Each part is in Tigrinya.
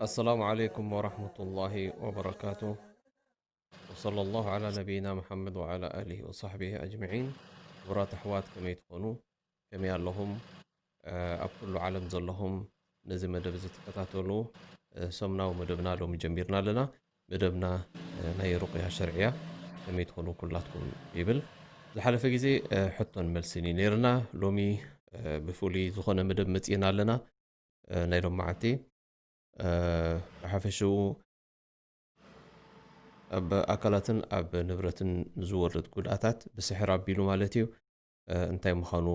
ኣሰላሙ ዓለይኩም ወራህመቱላሂ ወበረካቱ። ወሰለላሁ ዓላ ነቢይና ሙሐመድ ወዓላ ኣሊሂ ወሳሕቢሂ ኣጅመዒን። ክቡራት ኣሕዋት፣ ከመይ ትኾኑ? ከመይ ኣለኹም? እ፣ ኣብ ኩሉ ዓለም ዘለኹም ነዚ መደብ እዚ ትከታተሉ፣ እ፣ ሰሙናዊ መደብና ሎሚ ጀሚርና ኣለና። መደብና፣ እ፣ ናይ ሩቅያ ሸርዕያ፣ ከመይ ትኾኑ ኩላትኩም ይብል። ዝሓለፈ ግዜ፣ እ፣ ሕቶን መልስን እዩ ነይርና። ሎሚ፣ እ፣ ብፍሉይ ዝኾነ መደብ መጺእና ኣለና። እ፣ ናይ ሎማዓንቲ፣ እ፣ ብሓፈሽኡ ኣብ ኣካላትን ኣብ ንብረትን ዝወርድ ጉድኣታት ብስሕር ኣቢሉ ማለት እዩ፣ እ፣ እንታይ ምዃኑ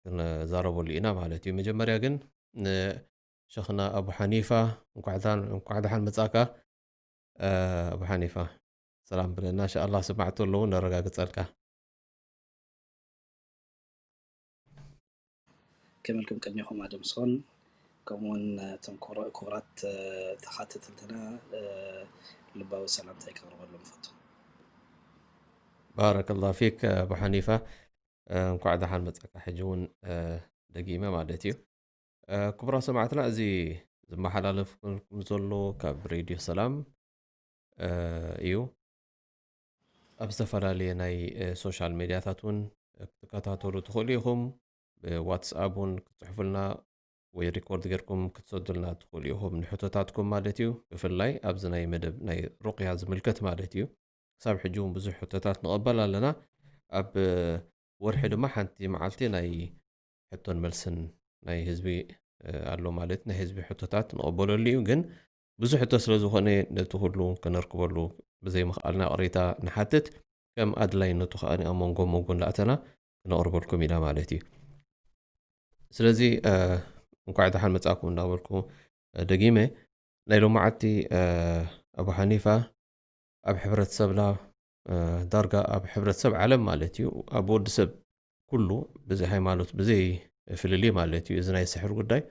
ክንዛረበሉ ኢና ማለት እዩ። መጀመርያ ግን ንሸኽና ኣቡ ሓኒፋ እንኳዕ ዳ-፣ እንኳዕ ደሓን መጻእካ። እ፣ ኣቡ ሓኒፋ ሰላም ብለና፣ እንሻኣላህ ሰማዕቲ ኣለዉ ነረጋግጸልካ። ከመልኩም ቅድሜኹም ኣደም ስኾን፣ ከምኡውን እቶም ክቡራ-፣ ክቡራት፣ እ፣ ተኻተልትና፣ እ፣ ልባዊ ሰላምታይ ከቕርበሎም እፈቱ። ባረከላሁ ፊክ ኣቡ ሓኒፋ፣ እ፣ እንኳዕ ደሓን መጻካ። ሕጂ እውን፣ እ፣ ደጊመ ማለት እዩ። እ፣ ክቡራት ሰማዕትና፣ እዚ ዝመሓላለፍኩም ዘሎ ካብ ሬድዮ ሰላም፣ እ፣ እዩ። ኣብ ዝተፈላለየ ናይ፣ እ፣ ሶሻል ሜድያታት እውን ክትከታተሉ ትኽእሉ ኢኹም። ብዋትስኣፕ እውን ክትጽሕፉልና ወይ ሪኮርድ ጌርኩም ክትሰዱልና ትኽእሉ ኢኹም ንሕቶታትኩም ማለት እዩ። ብፍላይ ኣብዚ ናይ መደብ ናይ ሩቅያ ዝምልከት ማለት እዩ። ክሳብ ሕጂ እውን ብዙሕ ሕቶታት ንቐበል ኣለና። ኣብ ወርሒ ድማ ሓንቲ መዓልቲ ናይ ሕቶን መልስን ናይ ህዝቢ፣ እ፣ ኣሎ ማለት ናይ ህዝቢ ሕቶታት ንቐበለሉ እዩ። ግን ብዙሕ ሕቶ ስለ ዝኾነ ነቲ ኩሉ ከነርክበሉ ብዘይምኽኣልና ቅሬታ ንሓትት። ከም ኣድላይነቱ ከኣ ኣብ መንጎ መንጎ እንዳእተና ክነቕርበልኩም ኢና ማለት እዩ። ስለዚ፣ እ፣ እንኳዕ ደሓን መጻእኩም እንዳበልኩ፣ እ፣ ደጊመ ናይ ሎማዓንቲ፣ እ፣ ኣቡ ሓኒፋ ኣብ ሕብረተሰብና፣ እ፣ ዳርጋ ኣብ ሕብረተሰብ ዓለም ማለት እዩ፣ ኣብ ወዲ ሰብ ኩሉ ብዘይ ሃይማኖት፣ ብዘይ ፍልልይ ማለት እዩ፣ እዚ ናይ ስሕር ጉዳይ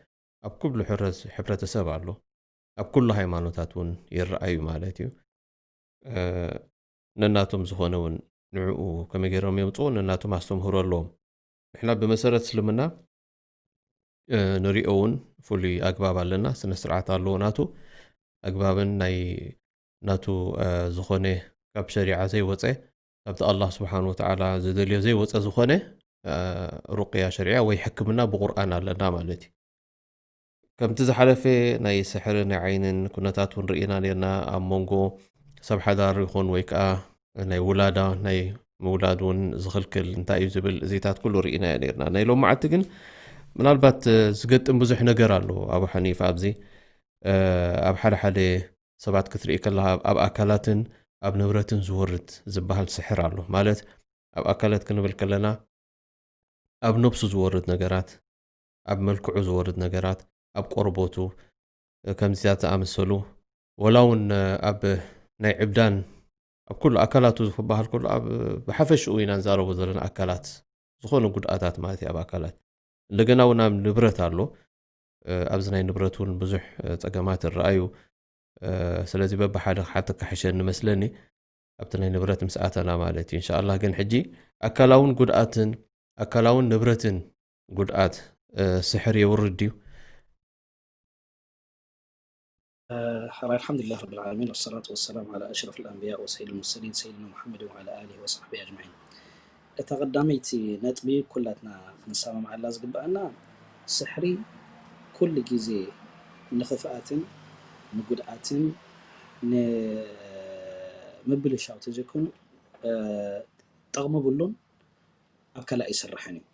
ኣብ ኩሉ ሕብረ-፣ ሕብረተሰብ ኣሎ። ኣብ ኩሉ ሃይማኖታት እውን ይረኣዩ ማለት እዩ። እ፣ ነናቶም ዝኾነ እውን ንዕኡ ከመይ ገይሮም የምፅኡ፣ ነናቶም ኣስተምህሮ ኣለዎም። ንሕና ብመሰረት እስልምና፣ እ፣ ንሪኦ እውን ፍሉይ ኣግባብ ኣለና፣ ስነ ስርዓት ኣለዎ ናቱ። ኣግባብን ናይ ናቱ፣ እ፣ ዝኾነ ካብ ሸሪዓ ዘይወፀ፣ ካብቲ ኣላህ ስብሓን ወተዓላ ዝደልዮ ዘይወፀ ዝኾነ፣ እ፣ ሩቅያ ሸሪዓ ወይ ሕክምና ብቁርኣን ኣለና ማለት እዩ። ከምቲ ዝሓለፈ ናይ ስሕሪ ናይ ዓይንን ኩነታት እውን ርኢና ነርና። ኣብ መንጎ ሰብ ሓዳር ይኹን ወይ ከዓ ናይ ውላዳ፣ ናይ ምውላድ እውን ዝኽልክል እንታይ እዩ ዝብል እዚታት ኩሉ ርኢናዮ ነርና። ናይ ሎማዓንቲ ግን ምናልባት፣ እ፣ ዝገጥም ብዙሕ ነገር ኣሎ። ኣቡ ሓኒፋ ኣብዚ፣ እ፣ ኣብ ሓደ ሓደ ሰባት ክትርኢ ከለኻ ኣብ፣ ኣብ ኣካላትን ኣብ ንብረትን ዝወርድ ዝበሃል ስሕር ኣሎ። ማለት ኣብ ኣካላት ክንብል ከለና ኣብ ነብሱ ዝወርድ ነገራት፣ ኣብ መልክዑ ዝወርድ ነገራት፣ ኣብ ቆርበቱ፣ እ፣ ከምዚታት ዝኣመሰሉ፣ ወላ እውን፣ እ፣ ኣብ ናይ ዕብዳን፣ ኣብ ኩሉ ኣካላቱ ክበሃል ከሎ፣ ኣብ፣ ብሓፈሽኡ ኢና ንዛረቦ ዘለና ኣካላት፣ ዝኾነ ጉድኣታት ማለት እዩ ኣብ ኣካላት። እንደገና እውን ኣብ ንብረት ኣሎ። እ፣ ኣብዚ ናይ ንብረት እውን ብዙሕ፣ እ፣ ጸገማት ይረኣዩ። እ፣ ስለዚ በብሓደ ክሓተካ ሕሸኒ መስለኒ፣ ኣብቲ ናይ ንብረት ምስ ኣተና ማለት እዩ። እንሻኣላህ ግን ሕጂ ኣካላውን ጉድኣትን፣ ኣካላውን ንብረትን ጉድኣት፣ እ፣ ስሕር የውርድ ድዩ? ራይ፣ الحمد لله رب العالمين، والصلاة والسلام على أشرف الأنبياء وسيد المرسلين سيدنا محمد وعلى آله وصحبه أجمعين። እታ ቀዳመይቲ ነጥቢ ኩላትና ክንሰማምዓላ ዝግብኣና፣ ስሕሪ ኩሉ ግዜ ንኽፍኣትን ንጉድኣትን ንምብልሻው ተዘይኮኑ፣ እ፣ ጠቕሚ ብሉን ኣብ ከላእ ይሰርሕን እዩ።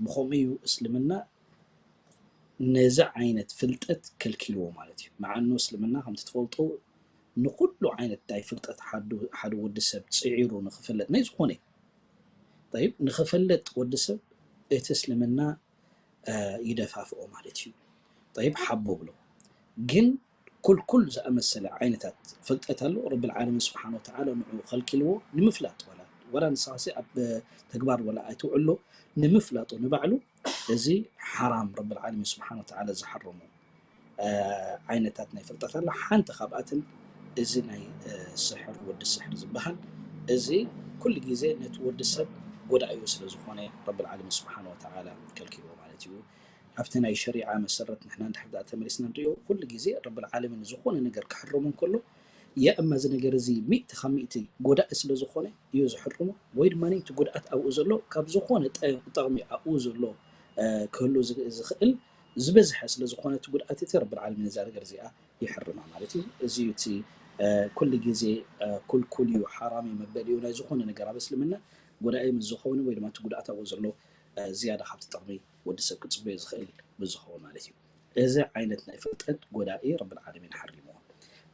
ብኸምኡ እዩ እስልምና ነዚ ዓይነት ፍልጠት ከልኪልዎ ማለት እዩ። መዓኑ እስልምና ከምቲ ትፈልጡ ንኹሉ ዓይነት ናይ ፍልጠት ሓደ ወዲ ሰብ ፅዒሩ ንክፈልጥ ናይ ዝኾነ ጠይብ ንክፈልጥ ወዲ ሰብ እቲ እስልምና ይደፋፍኦ ማለት እዩ። ጠይብ ሓቦ ብሎ ግን ኩልኩል ዝኣመሰለ ዓይነታት ፍልጠት ኣሎ። ረብል ዓለሚን ስብሓን ወተዓላ ንዑ ከልኪልዎ ንምፍላጥ ዋላ ዋላ ንስኻሲ ኣብ ተግባር ዋላ ኣይትውዕሎ ንምፍላጡ ንባዕሉ እዚ ሓራም ረብል ዓለሚን ስብሓን ወተዓላ ዝሓረሙ ዓይነታት ናይ ፍልጠት ኣላ። ሓንቲ ካብኣትን እዚ ናይ ስሕር ወዲ ስሕር ዝበሃል እዚ ኩሉ ግዜ ነቲ ወዲ ሰብ ጎዳእዩ ስለ ዝኾነ ረብል ዓለሚን ስብሓን ወተዓላ ከልኪልዎ ማለት እዩ። ኣብቲ ናይ ሸሪዓ መሰረት ንሕና እንድሕር ደኣ ተመሊስና ንሪኦ ኩሉ ግዜ ረብል ዓለሚን ዝኾነ ነገር ክሕርሙ እንከሎ የእማ እዚ ነገር እዚ ሚእቲ ካብ ሚእቲ ጎዳኢ ስለ ዝኾነ እዩ ዝሕርሞ ወይ ድማ እቲ ጉድኣት ኣብኡ ዘሎ ካብ ዝኾነ ጠቕሚ ኣብኡ ዘሎ ክህሉ ዝኽእል ዝበዝሐ ስለ ዝኾነ እቲ ጉድኣት እቲ ረብል ዓለሚን እዛ ነገር እዚኣ ይሕርማ ማለት እዩ። እዚ እዩ እቲ ኩሉ ግዜ ኩልኩል እዩ ሓራም እዩ መበል እዩ ናይ ዝኾነ ነገር ኣብ እስልምና ጎዳኢ ምስ ዝኾነ ወይ ድማ እቲ ጉድኣት ኣብኡ ዘሎ ዝያዳ ካብቲ ጥቕሚ ወዲ ሰብ ክፅበዮ ዝኽእል ብዝኸውን ማለት እዩ። እዚ ዓይነት ናይ ፍልጠት ጎዳኢ ረብል ዓለሚን ሓሪምዎ።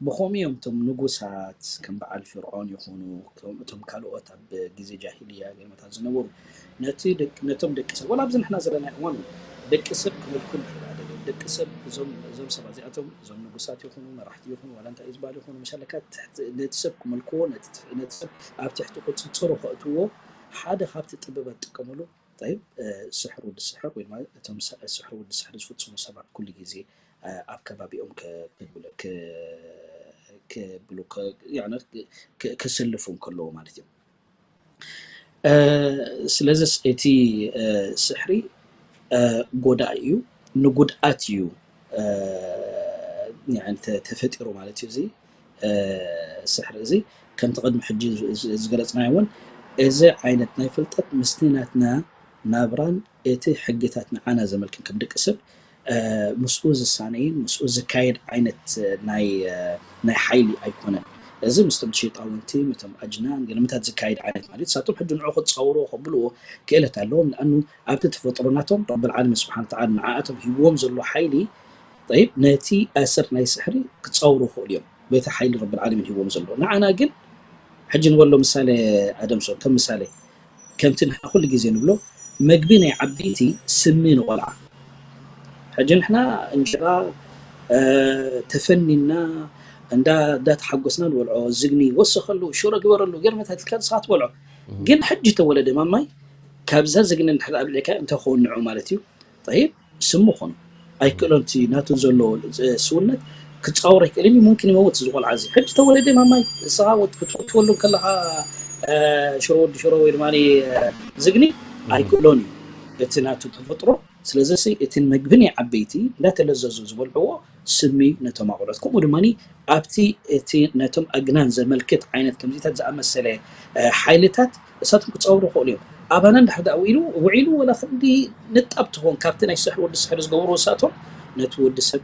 ብኸምኡ እዮም እቶም ንጉሳት ከም በዓል ፍርዖን ይኹኑ እቶም ካልኦት ኣብ ግዜ ጃሂልያ ገለመታት ዝነበሩ ነቶም ደቂ ሰብ ወላ ኣብዚ ንሕና ዘለና እዋን ደቂ ሰብ ክምልኩ ንሕና ደቂ ሰብ እዞም ሰባት እዚኣቶም እዞም ንጉሳት ይኹኑ መራሕቲ ይኹኑ ዋላ እንታይ ዝበሃል ይኹኑ መሻለካ ነቲ ሰብ ክመልክዎ ነቲ ሰብ ኣብ ትሕቲ ቁፅፅሩ ከእትዎ ሓደ ካብቲ ጥበባት ጥቀምሉ ጠይብ ስሕር ወዲ ስሕር ወይ ድማ እቶም ስሕር ወዲ ስሕር ዝፍፅሙ ሰባት ኩሉ ግዜ ኣብ ከባቢኦም ክብሉ ክስልፉ እንከለዉ ማለት እዩ። ስለዚስ እቲ ስሕሪ ጎዳኢ እዩ፣ ንጉድኣት እዩ ተፈጢሩ ማለት እዩ። እዚ ስሕሪ እዚ ከምቲ ቅድሚ ሕጂ ዝገለፅናዮ እውን እዚ ዓይነት ናይ ፍልጠት ምስቲ ናትና ናብራን እቲ ሕግታት ንዓና ዘመልክን ከም ደቂ ሰብ ምስኡ ዝሳነይን ምስኡ ዝካየድ ዓይነት ናይ ሓይሊ ኣይኮነን። እዚ ምስቶም ሸይጣውንቲ ምቶም ኣጅናን ገለመታት ዝካየድ ዓይነት ማለት ንሳቶም ሕጂ ንዑ ክፃውርዎ ከብልዎ ክእለት ኣለዎም። ንኣኑ ኣብቲ ተፈጥሮ ናቶም ረብል ዓለሚን ስብሓን ተዓላ ንዓኣቶም ሂብዎም ዘሎ ሓይሊ ጠይብ ነቲ ኣሰር ናይ ስሕሪ ክፃውሩ ይኽእሉ እዮም በቲ ሓይሊ ረብል ዓለሚን ሂብዎም ዘሎ። ንዓና ግን ሕጂ ንበሎ ምሳሌ ኣደምሶን ከም ምሳሌ ከምቲ ንሕና ኩሉ ግዜ ንብሎ መግቢ ናይ ዓበይቲ ስሚ ንቆልዓ። ሕጂ ንሕና እንጀራ ተፈኒና እንዳ እንዳተሓጎስና ንበልዖ ዝግኒ ወሰኸሉ ሽሮ ግበረሉ ገርመታት ኢልካ ንስኻ ትበልዖ። ግን ሕጂ ተወለደ ማማይ ካብዛ ዝግኒ እንድሕር ኣብልዕካ እንታይ ክኸውን ንዑ ማለት እዩ። ጠይብ ስሙ ኾኑ ኣይክእሎን እቲ ናቱ ዘሎ ስውነት ክፃወር ኣይክእልን እዩ። ሙምኪን ይመውት እዚ ቆልዓ እዚ ሕጂ ተወለደ ማማይ ንስኻ ክትፈትወሉ ከለኻ ሽሮ ወዲ ሽሮ ወይ ድማ ዝግኒ ኣይክእሎን እዩ እቲ ናቱ ተፈጥሮ። ስለዚ እቲ መግቢ ናይ ዓበይቲ እንዳተለዘዙ ዝበልዕዎ ስሚ ነቶም ኣቆልዑት ከምኡ ድማ ኣብቲ እቲ ነቶም ኣግናን ዘመልክት ዓይነት ከምዚታት ዝኣመሰለ ሓይልታት እሳቶም ክፃወሩ ይኽእሉ እዮም። ኣባና እንድሕር ደኣ ውዒሉ ውዒሉ ወላ ክንዲ ንጣብ ትኾን ካብቲ ናይ ስሕር ወዲ ስሕር ዝገብሩ እሳቶም ነቲ ወዲ ሰብ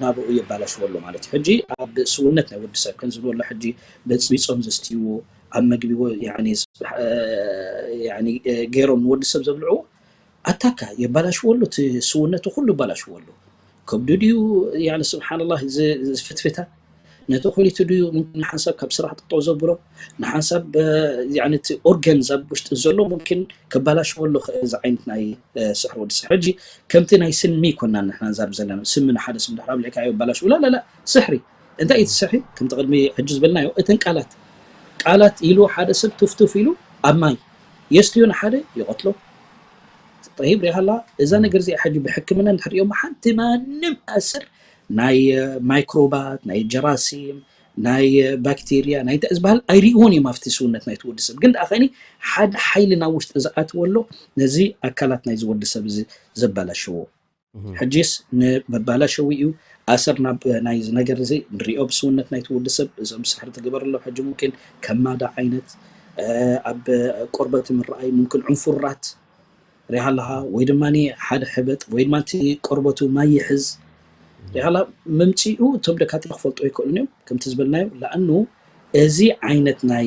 ናብኡ የባላሽዎ ኣሎ ማለት እዩ። ሕጂ ኣብ ስውነት ናይ ወዲ ሰብ ከም ዝብሎ ኣሎ ሕጂ በፅቢፆም ዘስትይዎ ኣብ መግቢ ገይሮም ንወዲ ሰብ ዘብልዕዎ ኣታካ የባላሽዎ ኣሎ እቲ ስውነቱ ኩሉ የባላሽዎ ኣሎ። ከብዱ ድዩ ስብሓንላህ ዝፍትፍታ ነቲ ኩሊቱ ድዩ ንሓንሳብ ካብ ስራሕ ጠጠው ዘብሎ ንሓንሳብ እቲ ኦርገን ዛብ ውሽጢ ዘሎ ሙምኪን ከባላሽዎ ኣሎ እዚ ዓይነት ናይ ስሕሪ ወዲ ስሕሪ ሕጂ ከምቲ ናይ ስሚ ኮና ንሕና ዛብ ዘለና ስሚ ንሓደ ስም ድሕር ኣብልዕካዮ ባላሽዎ ላላላ ስሕሪ እንታይ እቲ ስሕሪ ከምቲ ቅድሚ ሕጂ ዝበልናዮ እተን ቃላት ቃላት ኢሉ ሓደ ሰብ ቱፍቱፍ ኢሉ ኣብ ማይ የስትዮ ንሓደ ይቐትሎ ጠይብ ሪሃላ እዛ ነገር እዚኣ ሕጂ ብሕክምና እንድሕር ሪኦም ሓንቲ ማንም ኣስር ናይ ማይክሮባት ናይ ጀራሲም ናይ ባክቴርያ ናይ እንታይ ዝበሃል ኣይርእዎን እዮም ኣብቲ ስውነት ናይቲ ወዲ ሰብ ግን ደኣ ከኒ ሓደ ሓይሊ ናብ ውሽጢ ዝኣትወ ኣሎ ነዚ ኣካላት ናይዚ ወዲ ሰብ እዚ ዘባላሸዎ ሕጂስ ንመባላሸዊ እዩ ኣሰር ናብ ናይ ነገር እዚ ንሪኦ ብስውነት ናይቲ ወዲ ሰብ እዞም ስሕሪ ትግበር ኣሎ ሕጂ ሙምኪን ከማዳ ዓይነት ኣብ ቆርበት ምረኣይ ሙምኪን ዕንፉራት ሪሃ ኣለኻ ወይ ድማ ሓደ ሕበጥ ወይ ድማ እቲ ቆርበቱ ማይ ይሕዝ ሪሃላ መምፅኡ እቶም ደካትራ ክፈልጦ ይክእሉን እዮም ከምቲ ዝበልናዮ ለኣኑ እዚ ዓይነት ናይ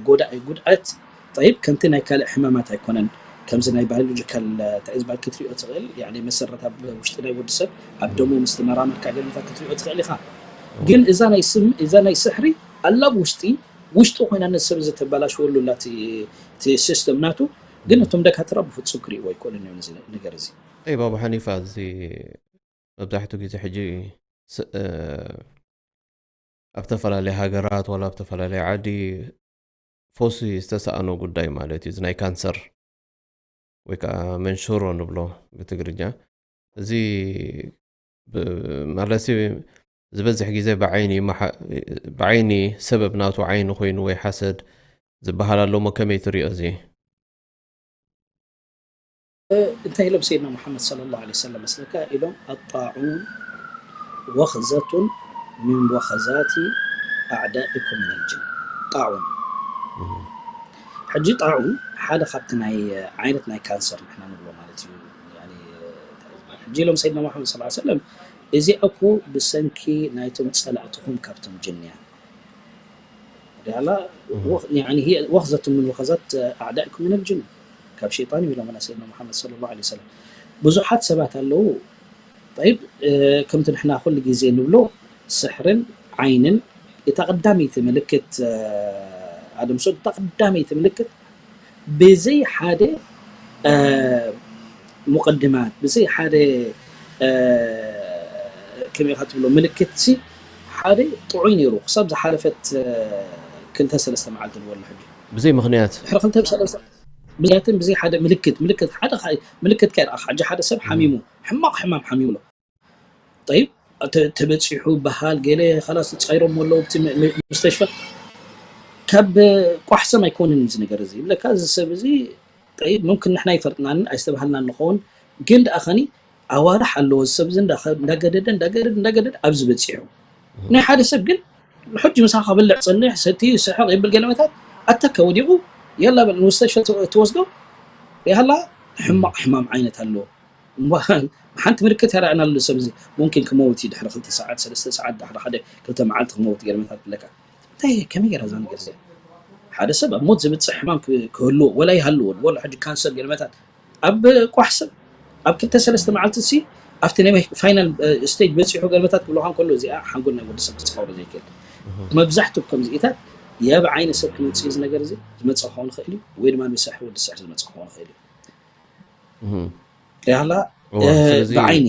ጎዳኢ ጉድኣት ጠይብ ከምቲ ናይ ካልእ ሕማማት ኣይኮነን ከምዚ ናይ ባዮሎጂካል እንታይ ዝበሃል ክትሪኦ ትኽእል መሰረት ኣብ ውሽጢ ናይ ወዲ ሰብ ኣብ ደሙ ምስ ተመራመርካ ገለታት ክትሪኦ ትኽእል ኢኻ ግን እዛ ናይ ስም እዛ ናይ ስሕሪ ኣላ ውሽጢ ውሽጡ ኮይና ነቲ ሰብ እዚ ተባላሽወሉ ኣላ እቲ ሲስተም ናቱ። ግን እቶም ደካትራ ብፍጹም ክርእይዎ ኣይክእሉን እዮም ነዚ ነገር እዚ። ጠይብ ኣቡ ሓኒፋ፣ እዚ መብዛሕትኡ ግዜ ሕጂ ኣብ ዝተፈላለየ ሃገራት ዋላ ኣብ ዝተፈላለየ ዓዲ ፈውሲ ዝተሰኣኖ ጉዳይ ማለት እዩ። እዚ ናይ ካንሰር ወይ ከዓ መንሽሮ ንብሎ ብትግርኛ። እዚ ማለት ዝበዝሕ ግዜ ብዓይኒ ሰበብ ናቱ ዓይኒ ኮይኑ ወይ ሓሰድ ዝበሃል ኣሎ። እሞ ከመይ ትሪኦ እዚ? እንታይ ኢሎም ሰይድና ሙሓመድ ሰለላሁ ዐለይሂ ወሰለም መስለካ ኢሎም ኣጣዑን ወኽዘቱን ምን ወኸዛቲ ኣዕዳኢኩም ምን ልጅን። ጣዑን ሕጂ ጣዑን ሓደ ካብቲ ናይ ዓይነት ናይ ካንሰር ንሕና ንብሎ ማለት እዩ። ሕጂ ኢሎም ሰይድና ሙሓመድ ሰለላሁ ዐለይሂ ወሰለም እዚኣ እኮ ብሰንኪ ናይቶም ፀላእትኹም ካብቶም ጅን እያ። ሪኣላ ወኽዘቱ ምን ወኸዛት ኣዕዳኢኩም ምን ልጅን፣ ካብ ሸይጣን እዩ ኢሎምና ሰይድና ሙሓመድ ሰለላሁ ዐለይሂ ወሰለም። ብዙሓት ሰባት ኣለዉ። ጠይብ፣ ከምቲ ንሕና ኩሉ ግዜ ንብሎ ስሕርን ዓይንን እታ ቀዳመይቲ ምልክት ኣደምሶ እታ ቀዳመይቲ ምልክት ብዘይ ሓደ ሙቀድማት ብዘይ ሓደ ከመይ ኢኻ ትብሎ ምልክት ሲ ሓደ ጥዑይ ነይሩ ክሳብ ዝሓለፈት ክልተ ሰለስተ መዓልቲ ንበሎ ሕጂ ብዘይ ምኽንያት ድሕሪ ክልተ ሰለስተ ብዘያትን ብዘይ ሓደ ምልክት ምልክት ሓደ ምልክት ከይረኣ ሕጂ ሓደ ሰብ ሓሚሙ ሕማቕ ሕማም ሓሚሙ ኣሎ ጠይብ ተበፂሑ በሃል ገለ ላስ ፀይሮም ኣለዉ ኣብቲ ሙስተሽፈ ካብ ቋሕሰም ኣይኮንን እዚ ነገር እዚ ይብለካ እዚ ሰብ እዚ ጠይብ ምምክን ንሕና ይፈርጥናን ኣይስተባሃልናን ንኸውን ግን ደኣ ኸኒ ኣዋርሕ ኣለዎ እዚ ሰብ እዚ እንዳገደደ እንዳገደደ እንዳገደደ ኣብዚ በፂሑ ናይ ሓደ ሰብ ግን ሕጂ ምሳኻ ክበልዕ ፀንሕ ሰቲ ስሕቕ ይብል ገለመታት ኣተካ ወዲቑ የላ በል ንሙስተሽፈ ትወስዶ ያላ ሕማቕ ሕማም ዓይነት ኣለዎ ሓንቲ ምልክት ያረኣናሉ ሰብ እዚ ሙምኪን ክመውት እዩ ድሕሪ ክልተ ሰዓት ሰለስተ ሰዓት ድሕሪ ሓደ ክልተ መዓልቲ ክመውት ገርመታት ብለካ እንታይ ከመይ ገይራ እዛ ነገር እዚኣ ሓደ ሰብ ኣብ ሞት ዝብፅሕ ሕማም ክህልዎ ወላ ይሃልዎ ወላ ሕጂ ካንሰር ገርመታት ኣብ ቋሕ ሰብ ኣብ ክልተ ሰለስተ መዓልቲ ሲ ኣብቲ ናይ ፋይናል ስቴጅ በፂሑ ገርመታት ክብለካ እንከሎ እዚኣ ሓንጎል ናይ ወዲ ሰብ ክፅሓውሮ ዘይክእል መብዛሕትኡ ከምዚኢታት ያ ብዓይኒ ሰብ ክመፅእ እዚ ነገር እዚ ዝመፅእ ክኸውን ይኽእል እዩ ወይ ድማ ብስሕር ወዲ ስሕር ዝመፅእ ክኸውን ይኽእል እዩ ያላ ብዓይኒ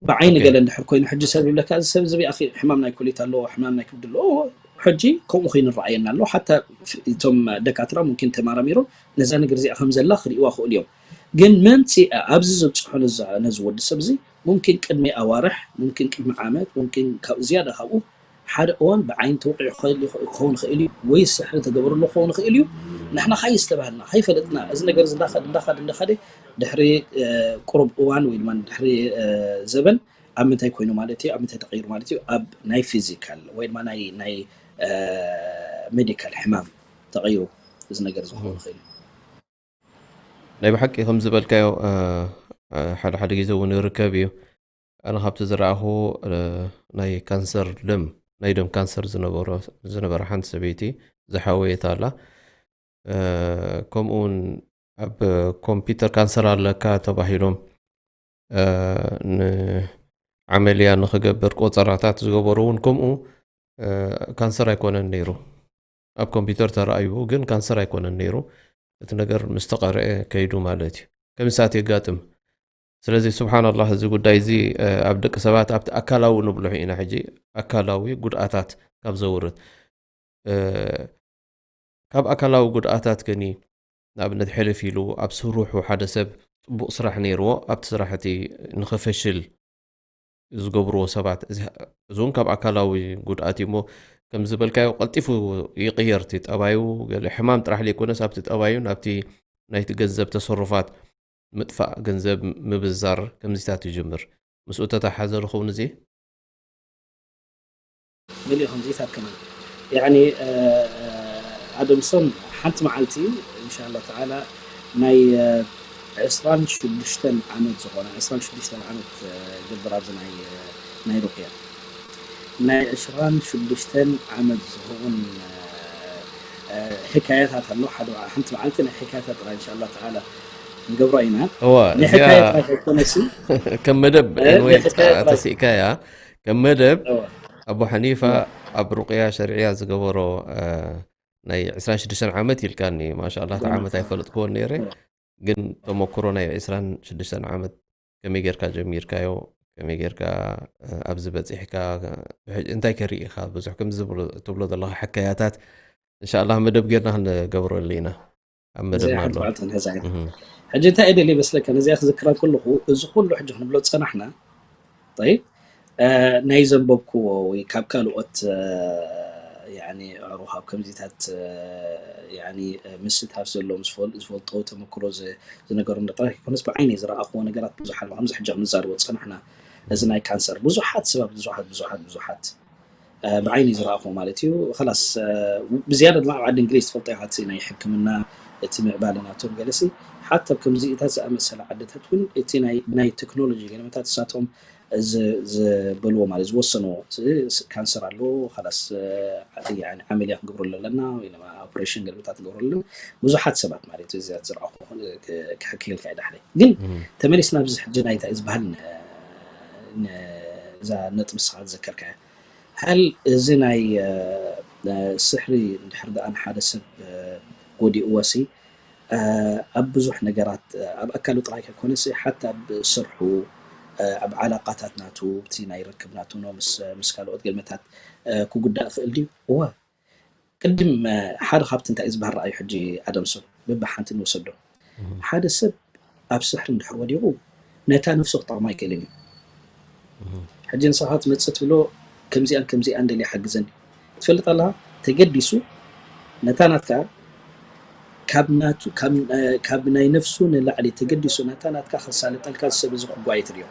ብዓይኒ ገለ እንድሕር ኮይኑ ሕጂ ሰብ ይብለካ እዚ ሰብ እዚ ኣኺ ሕማም ናይ ኩሊት ኣለዎ ሕማም ናይ ክብዲ ኣለዎ ሕጂ ከምኡ ኮይኑ ረኣየና ኣሎ ሓታ እቶም ደካትራ ሙምኪን ተማራሚሮም ነዛ ነገር እዚኣ ከም ዘላ ክርእዋ ክእሉ እዮም ግን መምፅኣ ኣብዚ ዘብፅሖ ነዚ ወዲ ሰብ እዚ ሙምኪን ቅድሚ ኣዋርሕ ሙምኪን ቅድሚ ዓመት ሙምኪን ዝያዳ ካብኡ ሓደ እዋን ብዓይኒ ተወቂዑ ክኸውን ይኽእል እዩ ወይ ስሕሪ ተገበረሉ ክኸውን ይኽእል እዩ ንሕና ካይስተባህልና ካይፈለጥና እዚ ነገር እዚ እንዳኸድ እንዳኸድ እንዳኸደ ድሕሪ ቁሩብ እዋን ወይ ድማ ድሕሪ ዘበን ኣብ ምንታይ ኮይኑ ማለት እዩ ኣብ ምንታይ ተቀይሩ ማለት እዩ ኣብ ናይ ፊዚካል ወይ ድማ ናይ ናይ ሜዲካል ሕማም ተቀይሩ እዚ ነገር ዝኸውን ይኽእል እዩ ናይ ብሓቂ ከም ዝበልካዮ ሓደ ሓደ ግዜ እውን ይርከብ እዩ ኣነ ካብቲ ዝረኣኹ ናይ ካንሰር ደም ናይ ደም ካንሰር ዝነበረ ሓንቲ ሰበይቲ ዝሓወየት ኣላ ከምኡውን ኣብ ኮምፒውተር ካንሰር ኣለካ ተባሂሎም ንዓመልያ ንክገብር ቆፀራታት ዝገበሩ እውን ከምኡ ካንሰር ኣይኮነን ነይሩ ኣብ ኮምፒውተር ተራእዩ ግን ካንሰር ኣይኮነን ነይሩ እቲ ነገር ምስ ተቐረአ ከይዱ ማለት እዩ ከምሳት የጋጥም ስለዚ ስብሓንላህ እዚ ጉዳይ እዚ ኣብ ደቂ ሰባት ኣብቲ ኣካላዊ ንብሎ ኢና ሕጂ ኣካላዊ ጉድኣታት ካብ ዘውርድ ካብ ኣካላዊ ጉድኣታት ከኒ ንኣብነት ሕልፍ ኢሉ ኣብ ስሩሑ ሓደ ሰብ ፅቡቕ ስራሕ ነይርዎ ኣብቲ ስራሕ እቲ ንኽፈሽል ዝገብርዎ ሰባት እዚ እውን ካብ ኣካላዊ ጉድኣት እዩ እሞ ከም ዝበልካዮ ቀልጢፉ ይቕየር እቲ ጠባዩ ገለ ሕማም ጥራሕ ዘይኮነስ ኣብቲ ጠባዩ ናብቲ ናይቲ ገንዘብ ተሰሩፋት ምጥፋእ ገንዘብ ምብዛር ከምዚታት ይጅምር ምስኡ ተተሓዘ ዝኸውን እዚ መሊኡ ከምዚታት ከማን ያኒ ኣደምሶም ሓንቲ መዓልቲ እንሻላ ተዓላ ናይ ዕስራን ሽዱሽተን ዓመት ዝኾነ ዕስራን ሽዱሽተን ዓመት ግብር ኣብዚ ናይ ናይ ሩቅያ ናይ ዕስራን ሽዱሽተን ዓመት ዝኸውን ሕካየታት ኣሎ ሓደ ሓንቲ መዓልቲ ናይ ሕካየታት ጥራይ እንሻላ ተዓላ ንገብሮ ኢና እዋ ናይ እዚኣ ሕካየት ጥራይ ከይኮነሲ ከም መደብ እ፣ ኤንወይ ናይ ሕካየት ጥራይ። ተስኢካያ ከም መደብ ኣቦ ሓኒፋ ኣብ ሩቅያ ሸርዕያ ዝገበሮ ናይ ዕስራን ሽዱሽተን ዓመት ኢልካኒ። ማሻላ እቲ ዓመት ኣይፈለጥክዎን ነይረ፣ ግን ተመክሮ ናይ ዕስራን ሽዱሽተን ዓመት ከመይ ጌርካ ጀሚርካዮ፣ ከመይ ጌርካ ኣብዚ በፂሕካ፣ እንታይ ከርኢ ኢኻ? ብዙሕ ከምዚ ትብሎ ዘለካ ሕካያታት እንሻላ መደብ ጌርና ክንገብረሉ ኢና። ኣብ መደብና ኣሎ። ሕጂ እንታይ እየ ደልየ መስለካ፣ ነዚኣ ክዝክራ ከለኹ፣ እዚ ኩሉ ሕጂ ክንብሎ ዝፀናሕና፣ ጠይብ፣ ናይ ዘንበብክዎ ወይ ካብ ካልኦት ኣዕሩኽ ኣብ ከምዚታት ምስታፍ ዘለዎም ዝፈልጦ ተመክሮ ዝነገሩኒ ጥራሕ ይኮነስ፣ ብዓይነይ ዝረኣኽዎ ነገራት ብዙሓት፣ ከምዚ ሕጂ ክንዛረቦ ዝፀናሕና፣ እዚ ናይ ካንሰር ብዙሓት ሰባት፣ ብዙሓት ብዙሓት ብዙሓት ብዓይኒ ዝረኣኹ ማለት እዩ። ላስ ብዝያዳ ድማ ኣብ ዓዲ እንግሊዝ ትፈልጦ ኢኻ፣ እቲ ናይ ሕክምና እቲ ምዕባለ ናቶም ገለሲ ሓታ ኣብ ከምዚታት ዝኣመሰለ ዓድታት እውን እቲ ናይ ቴክኖሎጂ ገለመታት እሳቶም ዝበልዎ ማለት ዝወሰንዎ ካንሰር ኣለዎ፣ ላስ ዓመልያ ክንገብረሉ ኣለና ወይ ኦፕሬሽን ገለመታት ክንገብረሉ ብዙሓት ሰባት ማለት እዩ። እዚያት ዝረኣኹ ክሕክየልካ ይዳሕለይ። ግን ተመሊስና ኣብዚ ሕጂ ናይታ ዝበሃል እዛ ነጥቢ ስኻ ዝዘከርካያ፣ ሃል እዚ ናይ ስሕሪ እንድሕር ደኣ ንሓደ ሰብ ጎዲእዎ ሲ ኣብ ብዙሕ ነገራት ኣብ ኣካሉ ጥራይ ከይኮነ ሲ ሓታ ኣብ ስርሑ ኣብ ዓላቃታት ናቱ ብቲ ናይ ርክብ ናቱ ኖ ምስ ምስ ካልኦት ገልመታት ክጉዳእ ይኽእል ድዩ? እወ። ቅድም ሓደ ካብቲ እንታይ ዝበሃል ረኣዩ ሕጂ ኣደምሶን በብሓንቲ ንወሰዶ ሓደ ሰብ ኣብ ስሕሪ እንድሕር ወዲቑ ነታ ነፍሱ ክጠቕማ ኣይክእልን እዩ። ሕጂ ንስኻ ትመፅእ ትብሎ ከምዚኣን ከምዚኣን ደልየ ሓግዘኒ ትፈልጥ ኣለኻ። ተገዲሱ ነታ ናትካ ካብ ናይ ነፍሱ ንላዕሊ ተገዲሱ ናታ ናትካ ከሳልጠልካ ሰብ እዚ ክጓየ ትድዮ።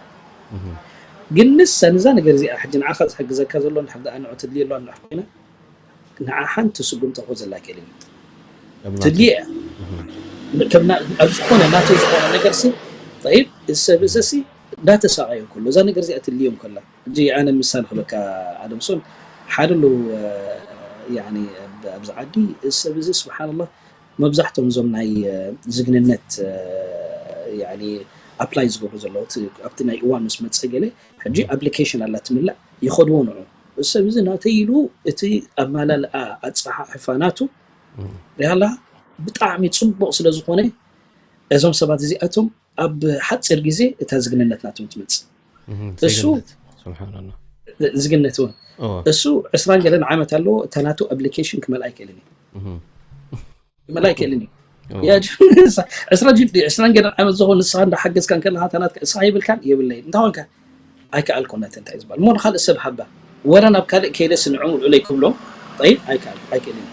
ግን ንሳ ንዛ ነገር እዚኣ ሕጂ ንዓኻ ዝሕግዘካ ዘሎ እንድሕር ደኣ ንዑ ትድልየ ኣለዋ እንድሕር ኮይና ንዓ ሓንቲ ስጉምቲ ክወዘላ ኣይክእልን እዩ። ትድልየ እያ። ኣብ ዝኾነ ናተይ ዝኾነ ነገር ሲ ጠይብ እዚ ሰብ እዚ ሲ እንዳተሳቐየ እንከሎ እዛ ነገር እዚኣ ትድልዮ እንከላ ሕጂ ኣነ ምሳል ክበካ ኣደምሶን ሓደ ኣለዉ ኣብዚ ዓዲ እዚ ሰብ እዚ ስብሓንላ መብዛሕቶም እዞም ናይ ዝግንነት ኣፕላይ ዝገብሩ ዘለዉ ኣብቲ ናይ እዋን ምስ መፀ ገለ ሕጂ ኣፕሊኬሽን ኣላ ትምላእ ይኸድዎ ንዑ እዚ ሰብ እዚ ናተይ ኢሉ እቲ ኣማላልኣ ኣፀሓሕፋ ናቱ ሪሃላ ብጣዕሚ ፅቡቕ ስለ ዝኾነ እዞም ሰባት እዚኣቶም ኣብ ሓፂር ግዜ እታ ዝግንነት ናቶም ትመፅእ እሱ ዝግነት እውን እሱ ዕስራን ገለን ዓመት ኣለዎ እታ ናቱ ኣፕሊኬሽን ክመልኣ ኣይክእልን እዩ ክመልኣ ኣይክእልን እዩ ዕስራን ገለን ዓመት ዝኾን ንስኻ እንዳሓገዝካ እንከለካ እታ ናትካ እስኻ ይብልካን የብለይ እንታይ ኮንካ ኣይከኣልኩ ነቲ እንታይ ዝበሃል እሞ ንካልእ ሰብ ሃባ ወረ ናብ ካልእ ከይደ ስንዑ ውዕለይ ክብሎ ጠይብ ኣይከኣል ኣይክእልን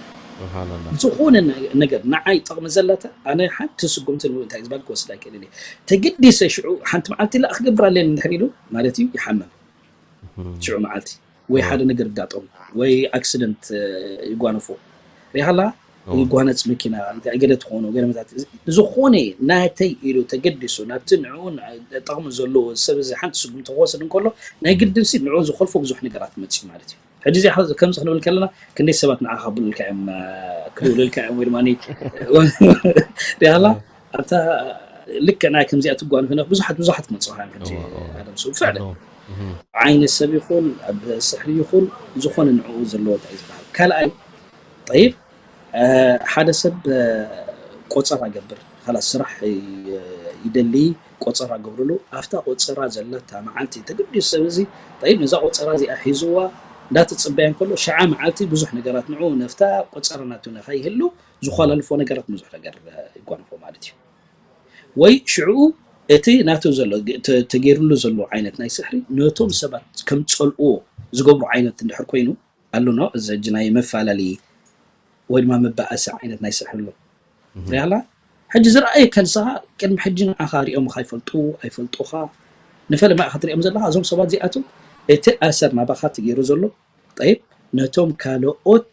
ዝኾነ ነገር ንዓይ ጥቕሚ ዘለተ ኣነ ሓንቲ ስጉምቲ እንታይ ዝበሃል ክወስድ ኣይክእልን እየ ተገዲሰ ሽዑ ሓንቲ መዓልቲ ላ ክገብር ኣለኒ እንድሕር ኢሉ ማለት እዩ ይሓመም ሽዑ መዓልቲ ወይ ሓደ ነገር ይጋጠሙ ወይ ኣክሲደንት ይጓነፎ ሪሃላ ይጓነፅ መኪና ገለ ትኾኑ ገለመታት ዝኾነ ናተይ ኢሉ ተገዲሱ ናብቲ ንዕኡ ጠቕሚ ዘለዎ ሰብ እዚ ሓንቲ ስጉምቲ ክወስድ እንከሎ ናይ ግድን ሲ ንዕኡ ዝኸልፎ ብዙሕ ነገራት መፅእ ማለት እዩ ሕጂ እዚ ከምዚ ክንብል ከለና ክንደይ ሰባት ንዓኻ ክብሉልካ እዮም ክብሉልካ እዮም ወይ ድማ ሪሃላ ኣብታ ልክዕ ናይ ከምዚኣ ትጓንፍ ብዙሓት ብዙሓት ክመፅኻ እዮም ሕጂ ኣደምሱ ብፍዕለ ዓይነት ሰብ ይኹን ኣብ ስሕሪ ይኹን ዝኾነ ንዕኡ ዘለዎ እንታይ ዝበሃል ካልኣይ ጠይብ ሓደ ሰብ ቆፀራ ገብር ላ ስራሕ ይደሊ ቆፀራ ገብርሉ ኣብታ ቆፀራ ዘለታ መዓልቲ ተገዲሱ ሰብ እዚ ጠይብ ነዛ ቆፀራ እዚኣ ሒዝዋ እንዳተፅበያ እንከሎ ሸዓ መዓልቲ ብዙሕ ነገራት ንዑ ነፍታ ቆፀራ ናቱ ንኸይህሉ ዝኾላልፎ ነገራት ብዙሕ ነገር ይጓንፎ ማለት እዩ ወይ ሽዑ እቲ ናቱ ዘሎ ተገይርሉ ዘሎ ዓይነት ናይ ስሕሪ ነቶም ሰባት ከም ፀልእዎ ዝገብሩ ዓይነት እንድሕር ኮይኑ ኣሎ ኖ እዚ ሕጂ ናይ መፈላለዪ ወይ ድማ መባኣሲ ዓይነት ናይ ስሕሪ ኣሎ ሪኣላ ሕጂ ዝረኣየካ ንስኻ ቅድሚ ሕጂ ንዓኻ ሪኦምኻ ይፈልጡ ኣይፈልጡኻ ንፈለማ ኢኻ ትሪኦም ዘለኻ እዞም ሰባት እዚኣቶም እቲ ኣሰር ናባኻ ትገይሩ ዘሎ ጠይብ ነቶም ካልኦት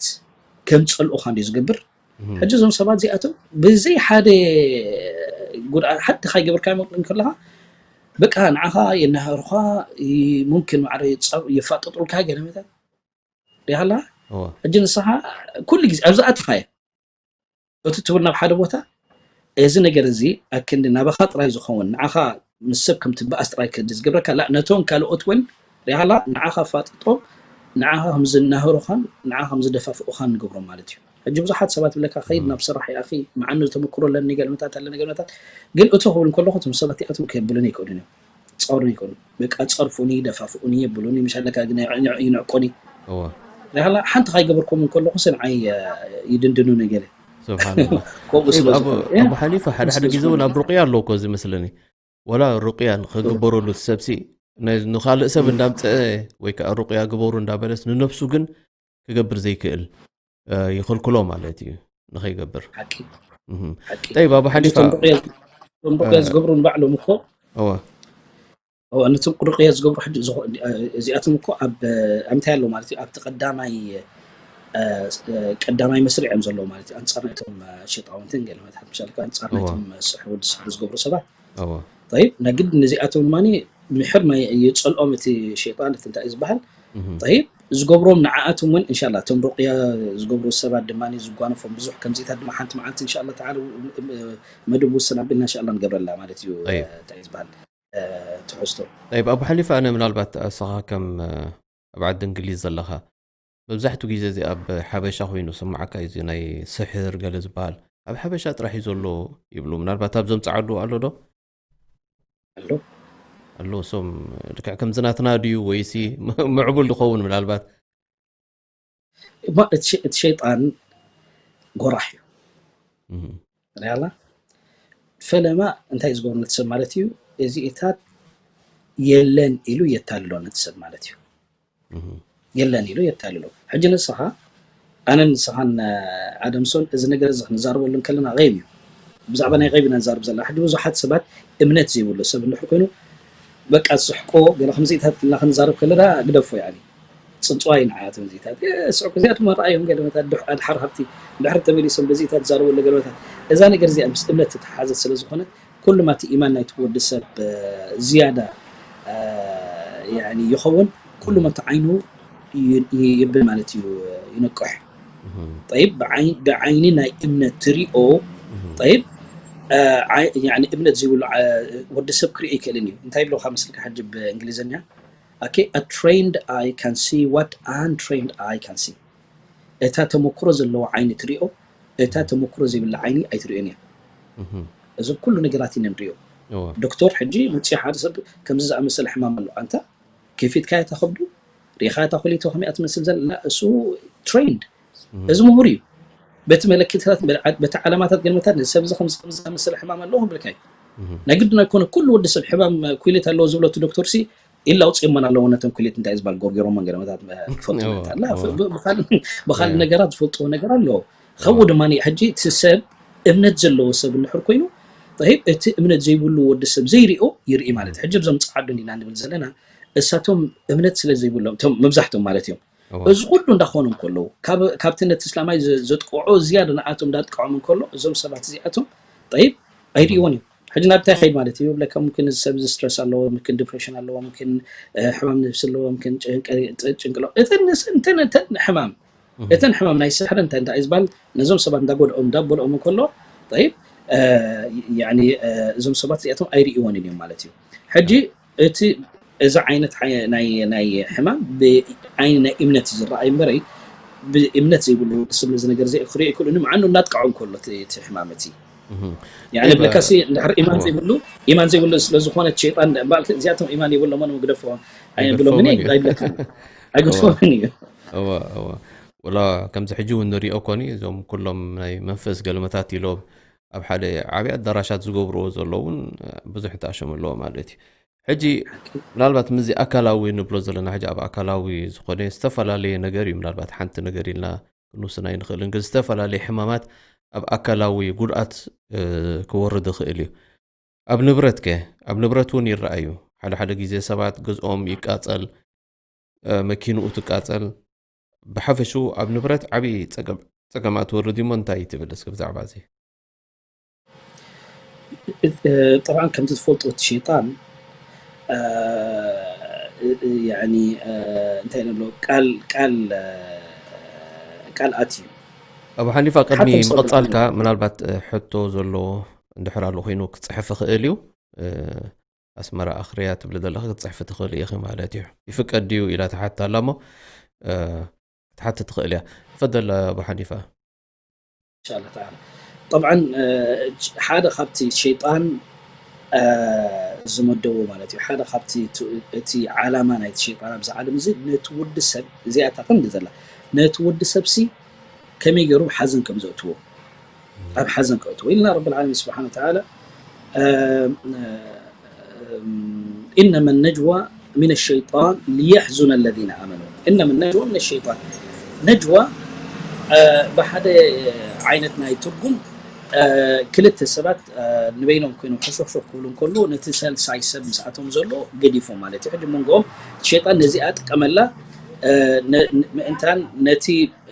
ከም ፀልኡኻ እንዲ ዝገብር ሕጂ እዞም ሰባት እዚኣቶም ብዘይ ሓደ ጉድኣት ሓንቲ ካይገብርካ ይመጡ ከለኻ በቃ ንዓኻ የናሃሩኻ ሙምኪን ማዕረ የፋጠጡልካ ገለመታት ሪሃላ ሕጂ ንስኻ ኩሉ ግዜ ኣብዚ ኣትኻዮ እቲ ትብል ናብ ሓደ ቦታ እዚ ነገር እዚ ኣክንዲ ናባኻ ጥራይ ዝኸውን ንዓኻ ምስ ሰብ ከም ትበኣስ ጥራይ ከዲ ዝገብረካ ላ ነቶም ካልኦት እውን ሪሃላ ንዓኻ ኣፋጢጦም ንዓኻ ከም ዝናህሩኻን ንዓኻ ከም ዝደፋፍኡኻን ንገብሮም ማለት እዩ። ሕጂ ብዙሓት ሰባት ብለካ ከይድ ናብ ስራሕ ይኣኺ፣ መዓኑ ተመክሮ ኣለኒ፣ ገልመታት ኣለኒ፣ ገልመታት። ግን እቶ ክብል ከለኹ እቶም ሰባት እቲኣቶም ከየብሉኒ ኣይክእሉን እዮም። ጸሩን ይኮኑ በቃ ጸርፉኒ ደፋፍኡኒ የብሉኒ፣ ምሻለካ ግን ይንዕቁኒ። ሪሃላ ሓንቲ ካይገበርኩም ከለኹ ስንዓይ ይድንድኑ ነገለ። ስብሓንላ። ከምኡ ስለ ዝኾነ ኣቡ ሓኒፋ ሓደ ሓደ ግዜ እውን ኣብ ሩቅያ ኣለዎ እኮ እዚ መስለኒ። ወላ ሩቅያ ንክግበረሉ እቲ ሰብሲ ንካልእ ሰብ እንዳምፀአ ወይ ከዓ ሩቅያ ግበሩ እንዳበለስ ንነብሱ ግን ክገብር ዘይክእል ይኽልክሎ ማለት እዩ ንኸይገብር። ጠይብ ኣቡ ሓኒፋ ሩቅያ ዝገብሩ ንባዕሎም እኮ እዋ ነቶም ሩቅያ ዝገብሩ ሕጂ እዚኣቶም እኮ ኣብ እንታይ ኣሎ ማለት እዩ ኣብቲ ቀዳማይ ቀዳማይ መስርዕ እዮም ዘለዉ ማለት እዩ። ኣንጻር ናይቶም ሸጣውንትን ገለ መታት ምሻልካ ኣንጻር ናይቶም ስሕር ወዲ ስሕር ዝገብሩ ሰባት። ጠይብ ናይ ግድ ነዚኣቶም ድማ ምሕር ናይ የጸልኦም እቲ ሸይጣን እቲ እንታይ እዩ ዝበሃል። ጠይብ ዝገብሮም ንዓኣቶም እውን እንሻላ እቶም ሩቅያ ዝገብሩ ሰባት ድማ ዝጓነፎም ብዙሕ ከምዚታት ድማ ሓንቲ መዓልቲ እንሻላ ተዓላ መደብ ውስን ኣቢልና እንሻላ ንገብረላ ማለት እዩ። እንታይ እዩ ዝበሃል ትሕዝቶ። ጠይብ ኣቡ ሓኒፋ ኣነ ምናልባት ኣስኻ ከም ኣብ ዓዲ እንግሊዝ ዘለኻ መብዛሕትኡ ግዜ እዚ ኣብ ሓበሻ ኮይኑ ስማዓካ እዚ ናይ ስሕር ገለ ዝበሃል ኣብ ሓበሻ ጥራሕ እዩ ዘሎ ይብሉ። ምናልባት ኣብ ዘምፅዓሉ ኣሎ ዶ? ኣሎ ኣሎ ሶም ልክዕ ከምዚ ናትና ድዩ ወይሲ ምዕቡል ዝኸውን ምናልባት እማ እቲ ሸ- እቲ ሸይጣን ጎራሕ እዩ። ሪኣላ ፈለማ እንታይ ዝገብሩ ነቲ ሰብ ማለት እዩ። እዚኢታት የለን ኢሉ የታልሎ ነቲ ሰብ ማለት እዩ። የለን ኢሉ የታልሎ። ሕጂ ንስኻ ኣነን ንስኻን ኣደምሶን እዚ ነገር እዚ ክንዛረበሉ እንከለና ገይብ እዩ። ብዛዕባ ናይ ገይብ ኢና ንዛረብ ዘለና። ሕጂ ብዙሓት ሰባት እምነት ዘይብሉ ሰብ እንድሕር ኮይኑ በቃ ዝስሕቆ ገለ ከምዚኢታት ኢልና ክንዛረብ ከለና ግደፎ ያኒ ጽንጽዋይ ንዓያት ከምዚኢታት ስዑ እዚኣቶም ኣረኣዮም ገለመታት ድሕ ኣድሓር ሃብቲ ድሕር ተመሊሶም በዚኢታት ዝዛረቡ ገለመታት እዛ ነገር እዚኣ ምስ እምነት ተተሓዘት ስለ ዝኾነት ኩሉ ማቲ ኢማን ናይቲ ወዲ ሰብ ዝያዳ ይኸውን። ኩሉ ማቲ ዓይኑ ይብል ማለት እዩ ይነቅሕ። ጠይብ ብዓይኒ ናይ እምነት ትሪኦ። ጠይብ እምነት ዘይብሉ ወዲ ሰብ ክርኢ ይክእልን እዩ። እንታይ ይብለካ መስልካ ሕጂ ብእንግሊዝኛ okay a trained eye can see what untrained eye can see። እታ ተመክሮ ዘለዎ ዓይኒ ትሪኦ፣ እታ ተመክሮ ዘይብላ ዓይኒ ኣይትሪኦን እያ። እዚ ኩሉ ነገራት ኢና ንሪኦ። ዶክተር ሕጂ መፅኡ ሓደ ሰብ ከምዚ ዝኣመሰለ ሕማም ኣሎ ኣንታ ከፊትካ እታ ከብዱ ሪኻ እታ ኮሊቶ ከመይ ትመስል ዘላ እሱ trained እዚ ምሁር እዩ። በቲ መለክታት በቲ ዓላማታት ገልመታት ንሰብ እዚ ከምዚ ከምዚ ዝኣመሰለ ሕማም ኣለዎ ክብልካ እዩ። ናይ ግድን ኣይኮነ ኩሉ ወዲ ሰብ ሕማም ኩሊት ኣለዎ ዝብለቱ ዶክተር ሲ ኢላ ኣውፅኦሞን ኣለዎ ነተን ኩሊት እንታይ ዝበሃል ጎርጊሮሞን ገለመታት ክፈልጡ ኣላ ብካልእ ነገራት ዝፈልጥዎ ነገር ኣለዎ። ካብኡ ድማ ሕጂ እቲ ሰብ እምነት ዘለዎ ሰብ እንድሕር ኮይኑ ጠይብ እቲ እምነት ዘይብሉ ወዲ ሰብ ዘይሪኦ ይርኢ ማለት ሕጂ ብዞም ፀዓዱ እንዲና ንብል ዘለና እሳቶም እምነት ስለ ዘይብሎም እቶም መብዛሕቶም ማለት እዮም። እዚ ኩሉ እንዳኾኑ እንከለዉ ካብቲ ነቲ እስላማይ ዘጥቅዖ ዝያዳ ንኣቶም እንዳጥቅዖም እንከሎ እዞም ሰባት እዚኣቶም ጠይብ ኣይርእይዎን እዮም። ሕጂ ናብ እንታይ ከይድ ማለት እዩ ብለካ ምክን እዚ ሰብ እዚ ስትረስ ኣለዎ ምክን ዲፕሬሽን ኣለዎ ምክን ሕማም ነብሲ ኣለዎ ምክን ጭንቅሎ እተን ሕማም እተን ሕማም ናይ ስሕሪ እንታይ እንታይ እዩ ዝበሃል ነዞም ሰባት እንዳጎድኦም እንዳበልኦም እንከሎ ጠይብ እዞም ሰባት እዚኣቶም ኣይርእይዎን እዮም ማለት እዩ። ሕጂ እቲ እዚ ዓይነት ናይ ናይ ሕማም ብዓይኒ ናይ እምነት ዝረኣይ እምበረይ ብእምነት ዘይብሉ ስም እዚ ነገር እዚ ክሪኦ ይክእሉ ምዓኑ እናጥቃዖ እንከሎ እቲ ሕማም እቲ ያኒ ብለካሲ እንድሕር ኢማን ዘይብሉ ኢማን ዘይብሉ ስለ ዝኾነ ሸይጣን እምበኣልቲ እዚኣቶም ኢማን የብሎምን ግደፎ ኣይብሎምን ኣይብለካ ኣይገድፎምን እዩ። ወላ ከምዚ ሕጂ እውን ንሪኦ ኮኒ እዞም ኩሎም ናይ መንፈስ ገልመታት ኢሎም ኣብ ሓደ ዓብዪ ኣዳራሻት ዝገብርዎ ዘለውን ብዙሕ ተኣሸም ኣለዎ ማለት እዩ። ሕጂ ምናልባት ምዚ ኣካላዊ ንብሎ ዘለና ሕጂ ኣብ ኣካላዊ ዝኾነ ዝተፈላለየ ነገር እዩ ምናልባት ሓንቲ ነገር ኢልና ክንውስን ኣይንኽእልን ግን ዝተፈላለየ ሕማማት ኣብ ኣካላዊ ጉድኣት ክወርድ ይኽእል እዩ። ኣብ ንብረት ከ ኣብ ንብረት እውን ይረኣዩ ሓደ ሓደ ግዜ ሰባት ገዝኦም ይቃፀል መኪንኡ ትቃፀል ብሓፈሽኡ ኣብ ንብረት ዓብዪ ፀገማት ወርድ እሞ እንታይ ትብል እስኪ ብዛዕባ እዚ? ጠብዓን ከምቲ ትፈልጦ እቲ ሸይጣን እንታይ ንብሎ ቃል ቃል ቃል ኣትዩ ኣብ ሓሊፋ ቅድሚ ምቕፃልካ ምናልባት ሕቶ ዘለዎ እንድሕር ኣሎ ኮይኑ ክፅሕፍ ይኽእል እዩ። ኣስመራ ኣኽርያ ትብሊ ዘለኺ ክትጽሕፊ ትኽእሊ ኢኺ ማለት እዩ። ይፍቀድ ድዩ ኢላ ትሓታ ኣላ እሞ፣ እ፣ ክትሓቲ ትኽእል እያ። ተፈደል ኣቡ ሓኒፋ። ኢንሻላህ ተዓላ። ጠብዓን፣ እ፣ ሓደ ካብቲ ሸይጣን፣ እ፣ ዝመደቦ ማለት እዩ። ሓደ ካብቲ ቱ-፣ እቲ ዓላማ ናይቲ ሸይጣን ኣብዚ ዓለም እዚ ነቲ ወዲ ሰብ፣ እዚኣ እታ ቀንዲ ዘላ፣ ነቲ ወዲ ሰብ ሲ ከመይ ገይሩ ሓዘን ከም ዘእትዎ፣ ኣብ ሓዘን ከእትዎ ኢልና ረብል ዓለሚን ስብሓነ ወተዓላ፣ እ፣ እ፣ إنما النجوى من الشيطان ليحزن الذين آمنوا. إنما النجوى من الشيطان. ነጅዋ፣ እ፣ ብሓደ ዓይነት ናይ ትርጉም፣ እ፣ ክልተ ሰባት፣ እ፣ ንበይኖም ኮይኖም ሕሹኽሹኽ ክብሉ እንከሎ ነቲ ሳልሳይ ሰብ ምስኣቶም ዘሎ ገዲፎም ማለት እዩ። ሕጂ መንጎኦም ሸይጣን ነዚኣ ጥቀመላ፣ እ፣ ነ-፣ ን-፣ ምእንታን ነቲ፣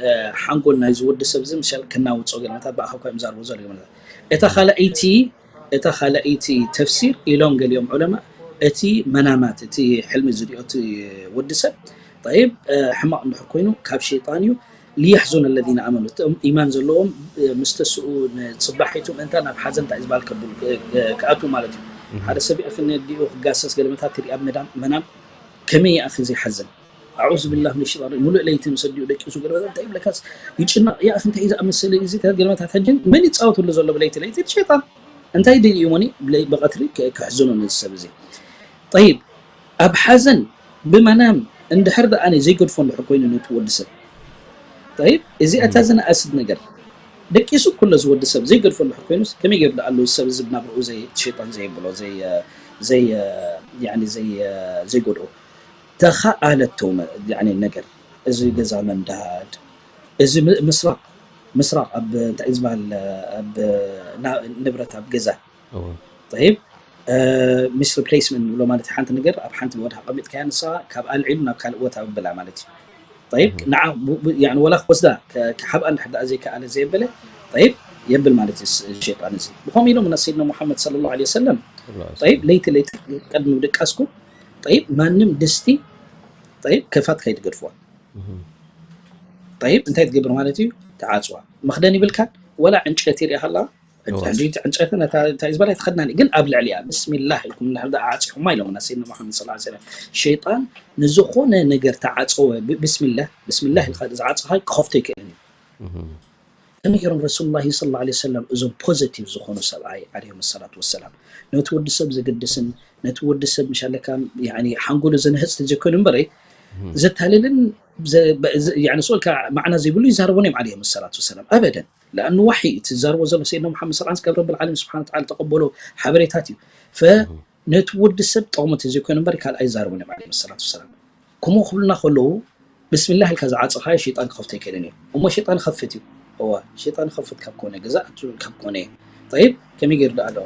እ፣ ሓንጎል ናይዚ ወዲ ሰብ እዚ ምሻል ክናውጾ ገለመታት ብኣኻ እኳ እዮም ዝዛረቡ ዘሎ ገለመታት። እታ ካልኣይቲ እታ ካልኣይቲ ተፍሲር ኢሎም ገሊኦም ዑለማ፣ እቲ መናማት፣ እቲ ሕልሚ ዝሪኦ እቲ ወዲ ሰብ፣ ጠይብ፣ እ፣ ሕማቕ እንድሕር ኮይኑ ካብ ሸይጣን እዩ። ليحزن الذين آمنوا፣ እቶም ኢማን ዘለዎም፣ እ፣ ምስ ተስኡ ንጽባሒቱ ምእንታ ናብ ሓዘን እንታይ ዝበሃል ከብሉ፣ እ፣ እ፣ ክኣትዉ ማለት እዩ። ሓደ ሰብ ይኣኽል ነዲኡ ክጋሰስ ገለመታት ትርኢ ኣብ መዳም-፣ መናም፣ ከመይ ይኣኽል ዘይሓዝን። ኣዑዙ ቢላህ ምን ሸይጣን ረጂም። ሙሉእ ለይቲ ምስ ኣዲኡ ደቂሱ ገለመታት እንታይ ይብለካስ ይጭነቕ። ይኣኽ እንታይ እዩ ዝኣመሰለ እዚ ገለመታት ሕጂ መን ይጻወትሉ ዘሎ ብለይቲ ለይቲ? እቲ ሸይጣን። እንታይ ድልዩ እሞኒ ብለይ-፣ ብቐትሪ ክ-፣ ክሕዝኖ ነዚ ሰብ እዚ። ጠይብ፣ ኣብ ሓዘን ብመናም እንድሕር ደኣ ዘይገድፎ እንድሕር ኮይኑ ነቲ ወዲ ሰብ። ጠይብ፣ እዚኣ እታ ዝነኣስት ነገር። ደቂሱ ኩሎ እዚ ወዲ ሰብ ዘይገድፎ እንድሕር ኮይኑስ ከመይ ገይሩ ደኣ ኣሎ እዚ ሰብ እዚ ብናብርኡ ዘይ-፣ ሸይጣን ዘየብሎ፣ ዘይ-፣ ዘይ-፣ ያኒ ዘይ-፣ ዘይጎድኦ? ተኸኣለቶ መ-፣ ያኒ ነገር፣ እዚ ገዛ መንዳድ፣ እዚ ም-፣ ምስራቕ፣ ምስራቕ ኣብ እንታይ እዩ ዝበሃል፣ ኣብ ና-፣ ንብረት ኣብ ገዛ። እወ። ጠይብ፣ እ፣ ሚስሪፕሌስመንት ንብሎ ማለት እዩ። ሓንቲ ነገር ኣብ ሓንቲ ቦታ ኣቐሚጥካያ ንሳ ካብ ኣልዒሉ ናብ ካልእ ቦታ ኣብላ ማለት እዩ። ጠይብ፣ እም። ንዓ ቡ-፣ ቡ-፣ ያኒ ወላ ክወስዳ ከ-፣ ክሓብኣ እንድሕር ደኣ ዘይከኣለ ዘየበለ፣ ጠይብ፣ የብል ማለት እዩ ስ-፣ ሸይጣን እዚ። ብኸምኡ ኢሎም ና ሰይድና ሙሓመድ ሰለላሁ ዐለይሂ ወሰለም፣ ሰለላሁ ዐለይሂ ጠይብ፣ ወሰለም። ለይቲ ለይቲ ቅድሚ ምድቃስኩም፣ ጠይብ፣ ማንም ድስቲ፣ ጠይብ፣ ከፋት ከይትገድፍዋ። እም። ጠይብ፣ እንታይ ትገብር ማለት እዩ? ትዓጽዋ። መኽደን ይብልካን፣ ወላ ዕንጨይቲ ሪኣ ከላ፣ እወ። ሕጂ ዕንጨይቲ ነታ፣ እንታይ ዝበላ ኣይትኸድናን፣ ግን ኣብ ልዕሊኣ፣ ብስሚላህ ኢልኩም እንድሕር ደኣ ዓጺኹማ ኢሎምና ሰይድና ሙሓመድ ሰለላሁ ዐለይሂ ወሰለም። ሸይጣን ንዝኾነ ነገር ተዓጸወ፣ ብ-፣ ብስሚላህ፣ ብስሚላህ ኢልካ ዝዓጸኻ ክኸፍቶ ኣይክእልን እዩ። እም። ከመይ ገይሮም ረሱሉላሂ ሰለላሁ ዐለይሂ ወሰለም እዞም ፖዘቲቭ ዝኾኑ ሰብኣይ ዐለይሂም ሰላቱ ወሰላም ነቲ ወዲ ሰብ ዘገድስን ነቲ ወዲ ሰብ ምሻለካ ያኒ ሓንጎሉ ዘንህጽ ተዘይኮይኑ እምበረይ እም። ዘታልልን ዘ-፣ በ-፣ ዘ-፣ ያኒ ስኡልካ ማዕና ዘይብሉ ይዛረቡን እዮም ዐለይሂም ሰላቱ ወሰላም። ኣበደን። ለኣኑ ዋሕይ እዩ። እቲ ዝዛረቦ ዘሎ ሰይድና ሙሓመድ ሰለላሁ ዐለይሂ ወሰለም ካብ ረብል ዓለሚን ስብሓነ ወተዓላ ተቐበሎ ሓበሬታት እዩ። ፈ-፣ እም። ነቲ ወዲ ሰብ ጠቕሙ ተዘይኮይኑ እምበር ካልእ ኣይዛረቡን እዮም ዐለይሂም ሰላቱ ወሰላም። ከምኡ ክብሉና ከለዉ፣ ብስሚላህ ኢልካ ዝዓጸኻዮ ሸይጣን ክኸፍቶ ኣይክእልን እዩ። እሞ ሸይጣን ይኸፍት እዩ። እወ፣ ሸይጣን ይኸፍት ካብ ኮነ፣ ገዛ ኣቱ ካብ ኮነ። ጠይብ፣ ከመይ ገይሩ ደኣ ኣሎ፣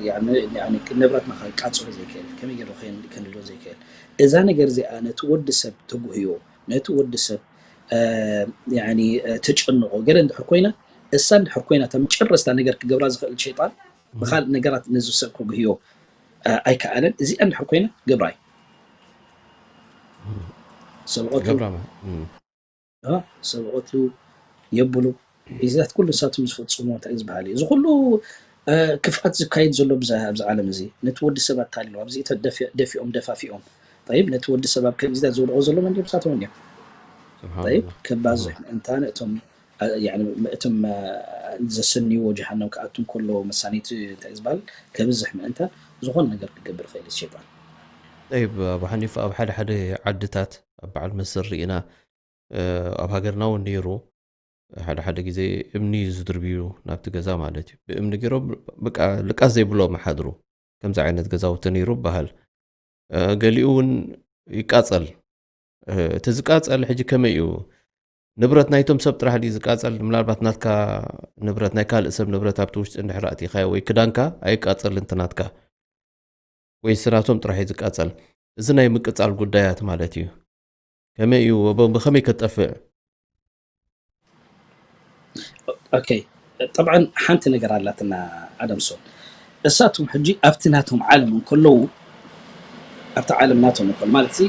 ያኒ፣ ያኒ ንብረትና ከቃጽሎ ዘይክእል፣ ከመይ ገይሩ ከን-፣ ከንድዶ ዘይክእል። እዛ ነገር እዚኣ ነቲ ወዲ ሰብ ተጉህዮ፣ ነቲ ወዲ ሰብ፣ እ፣ ያኒ፣ እ፣ ተጨንቆ፣ ገለ እንድሕር ኮይና፣ እሳ እንድሕር ኮይና፣ እታ መጨረስታ ነገር ክገብራ ዝኽእል ሸይጣን፣ ብኻልእ ነገራት ነዚ ሰብ ከጉህዮ፣ እ፣ ኣይከኣለን። እዚኣ እንድሕር ኮይና፣ ገብራ እዩ። ሰብቐቱ ገብራ ማ-፣ እም። እ፣ ሰብቐቱ የብሉ። እዚታት ኩሉ ንሳቶም ዝፈጽሞ እንታይ እዩ ዝበሃል እዩ። እዚ ኩሉ፣ እ፣ ክፍኣት ዝካየድ ዘሎ ብዛ-፣ ኣብዚ ዓለም እዚ፣ ነቲ ወዲ ሰብ ኣታሊሎም፣ ኣብዚ ተደፊ-፣ ደፊኦም፣ ደፋፊኦም። ጠይብ፣ ነቲ ወዲ ሰብ ኣብ ከምዚታት ዘውድቖ ዘሎ መን ድዮም? ንሳቶም እዮም። ስብሓን ጠይብ፣ ኣላህ። ከባዝሕ እም። ምእንታን እቶም፣ እ፣ ያኒ፣ እቶም፣ እ፣ ዘሰንይዎ ጀሃነም ክኣቱ እንከሎ መሳኒቲ እንታይ እዩ ዝበሃል? ከብዝሕ ምእንታን ዝኾነ ነገር ክገብር ይኽእል እዩ ሸይጣን። ጠይብ፣ ኣቡ ሓኒፋ፣ ኣብ ሓደ ሓደ ዓድታት፣ ኣብ በዓል መስር ርኢና፣ እ፣ ኣብ ሃገርና እውን ነይሩ። ሓደ ሓደ ግዜ እምኒ እዩ ዝድርብዩ ናብቲ ገዛ ማለት እዩ። ብእምኒ ገይሮም በቃ ልቃስ ዘይብሎም ይሓድሩ። ከምዚ ዓይነት ገዛውቲ ነይሩ ይበሃል። እ፣ ገሊኡ እውን ይቃጸል። እ፣ እቲ ዝቃጸል ሕጂ ከመይ እዩ? ንብረት ናይቶም ሰብ ጥራሕ ድዩ ዝቃጸል? ምናልባት ናትካ ንብረት፣ ናይ ካልእ ሰብ ንብረት ኣብቲ ውሽጢ እንድሕር ኣእቲኻዮ ወይ ክዳንካ ኣይቃጸልን እቲ ናትካ። ወይስ ናቶም ጥራሕ እዩ ዝቃጸል? እዚ ናይ ምቅጻል ጉዳያት ማለት እዩ። ከመይ እዩ? ብ-፣ ብኸመይ ከጠፍእ? ኦኬ፣ ጠብዓን ሓንቲ ነገር ኣላትና ኣደምሶን። እሳቶም ሕጂ ኣብቲ ናቶም ዓለም እንከለዉ፣ ኣብቲ ዓለም ናቶም እንከሎ፣ ማለት እዚ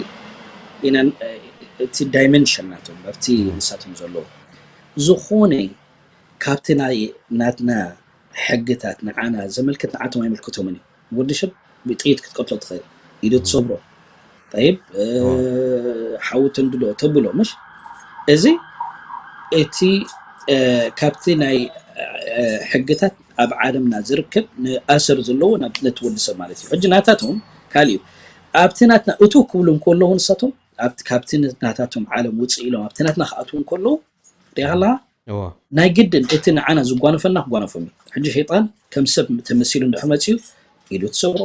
ኢነን፣ እቲ ዳይመንሽን ናቶም፣ ኣብቲ እም። ንሳቶም ዘለዉ፣ ዝኾነ ካብቲ ናይ ናትና ሕግታት ንዓና ዘመልክት ንዓቶም ኣይምልክቶምን እዩ። ወዲ ሰብ ብጥይት ክትቀትሎ ትኽእል። ኢዱ ትሰብሮ። ጠይብ፣ እ፣ ኣዎ። ሓዊ ተንድዶ ተብሎ፣ ምሽ? እዚ እቲ፣ እ፣ ካብቲ ናይ፣ እ፣ ሕግታት ኣብ ዓለምና ዝርከብ ንኣሰር ዘለዎ ናብ፣ ነቲ ወዲ ሰብ ማለት እዩ። ሕጂ ናታቶም ካልእ እዩ። ኣብቲ ናትና እቱ ክብሉ እንከለዉ ንሳቶም፣ ኣብቲ፣ ካብቲ ናታቶም ዓለም ውፅእ ኢሎም ኣብቲ ናትና ክኣትዉ እንከለዉ፣ ሪኢኻ ኣለኻ? እዋ። ናይ ግድን እቲ ንዓና ዝጓነፈና ክጓነፎም እዩ። ሕጂ ሸይጣን ከም ሰብ ተመሲሉ እንድሕር መፂኡ፣ ኢዱ ትሰብሮ፣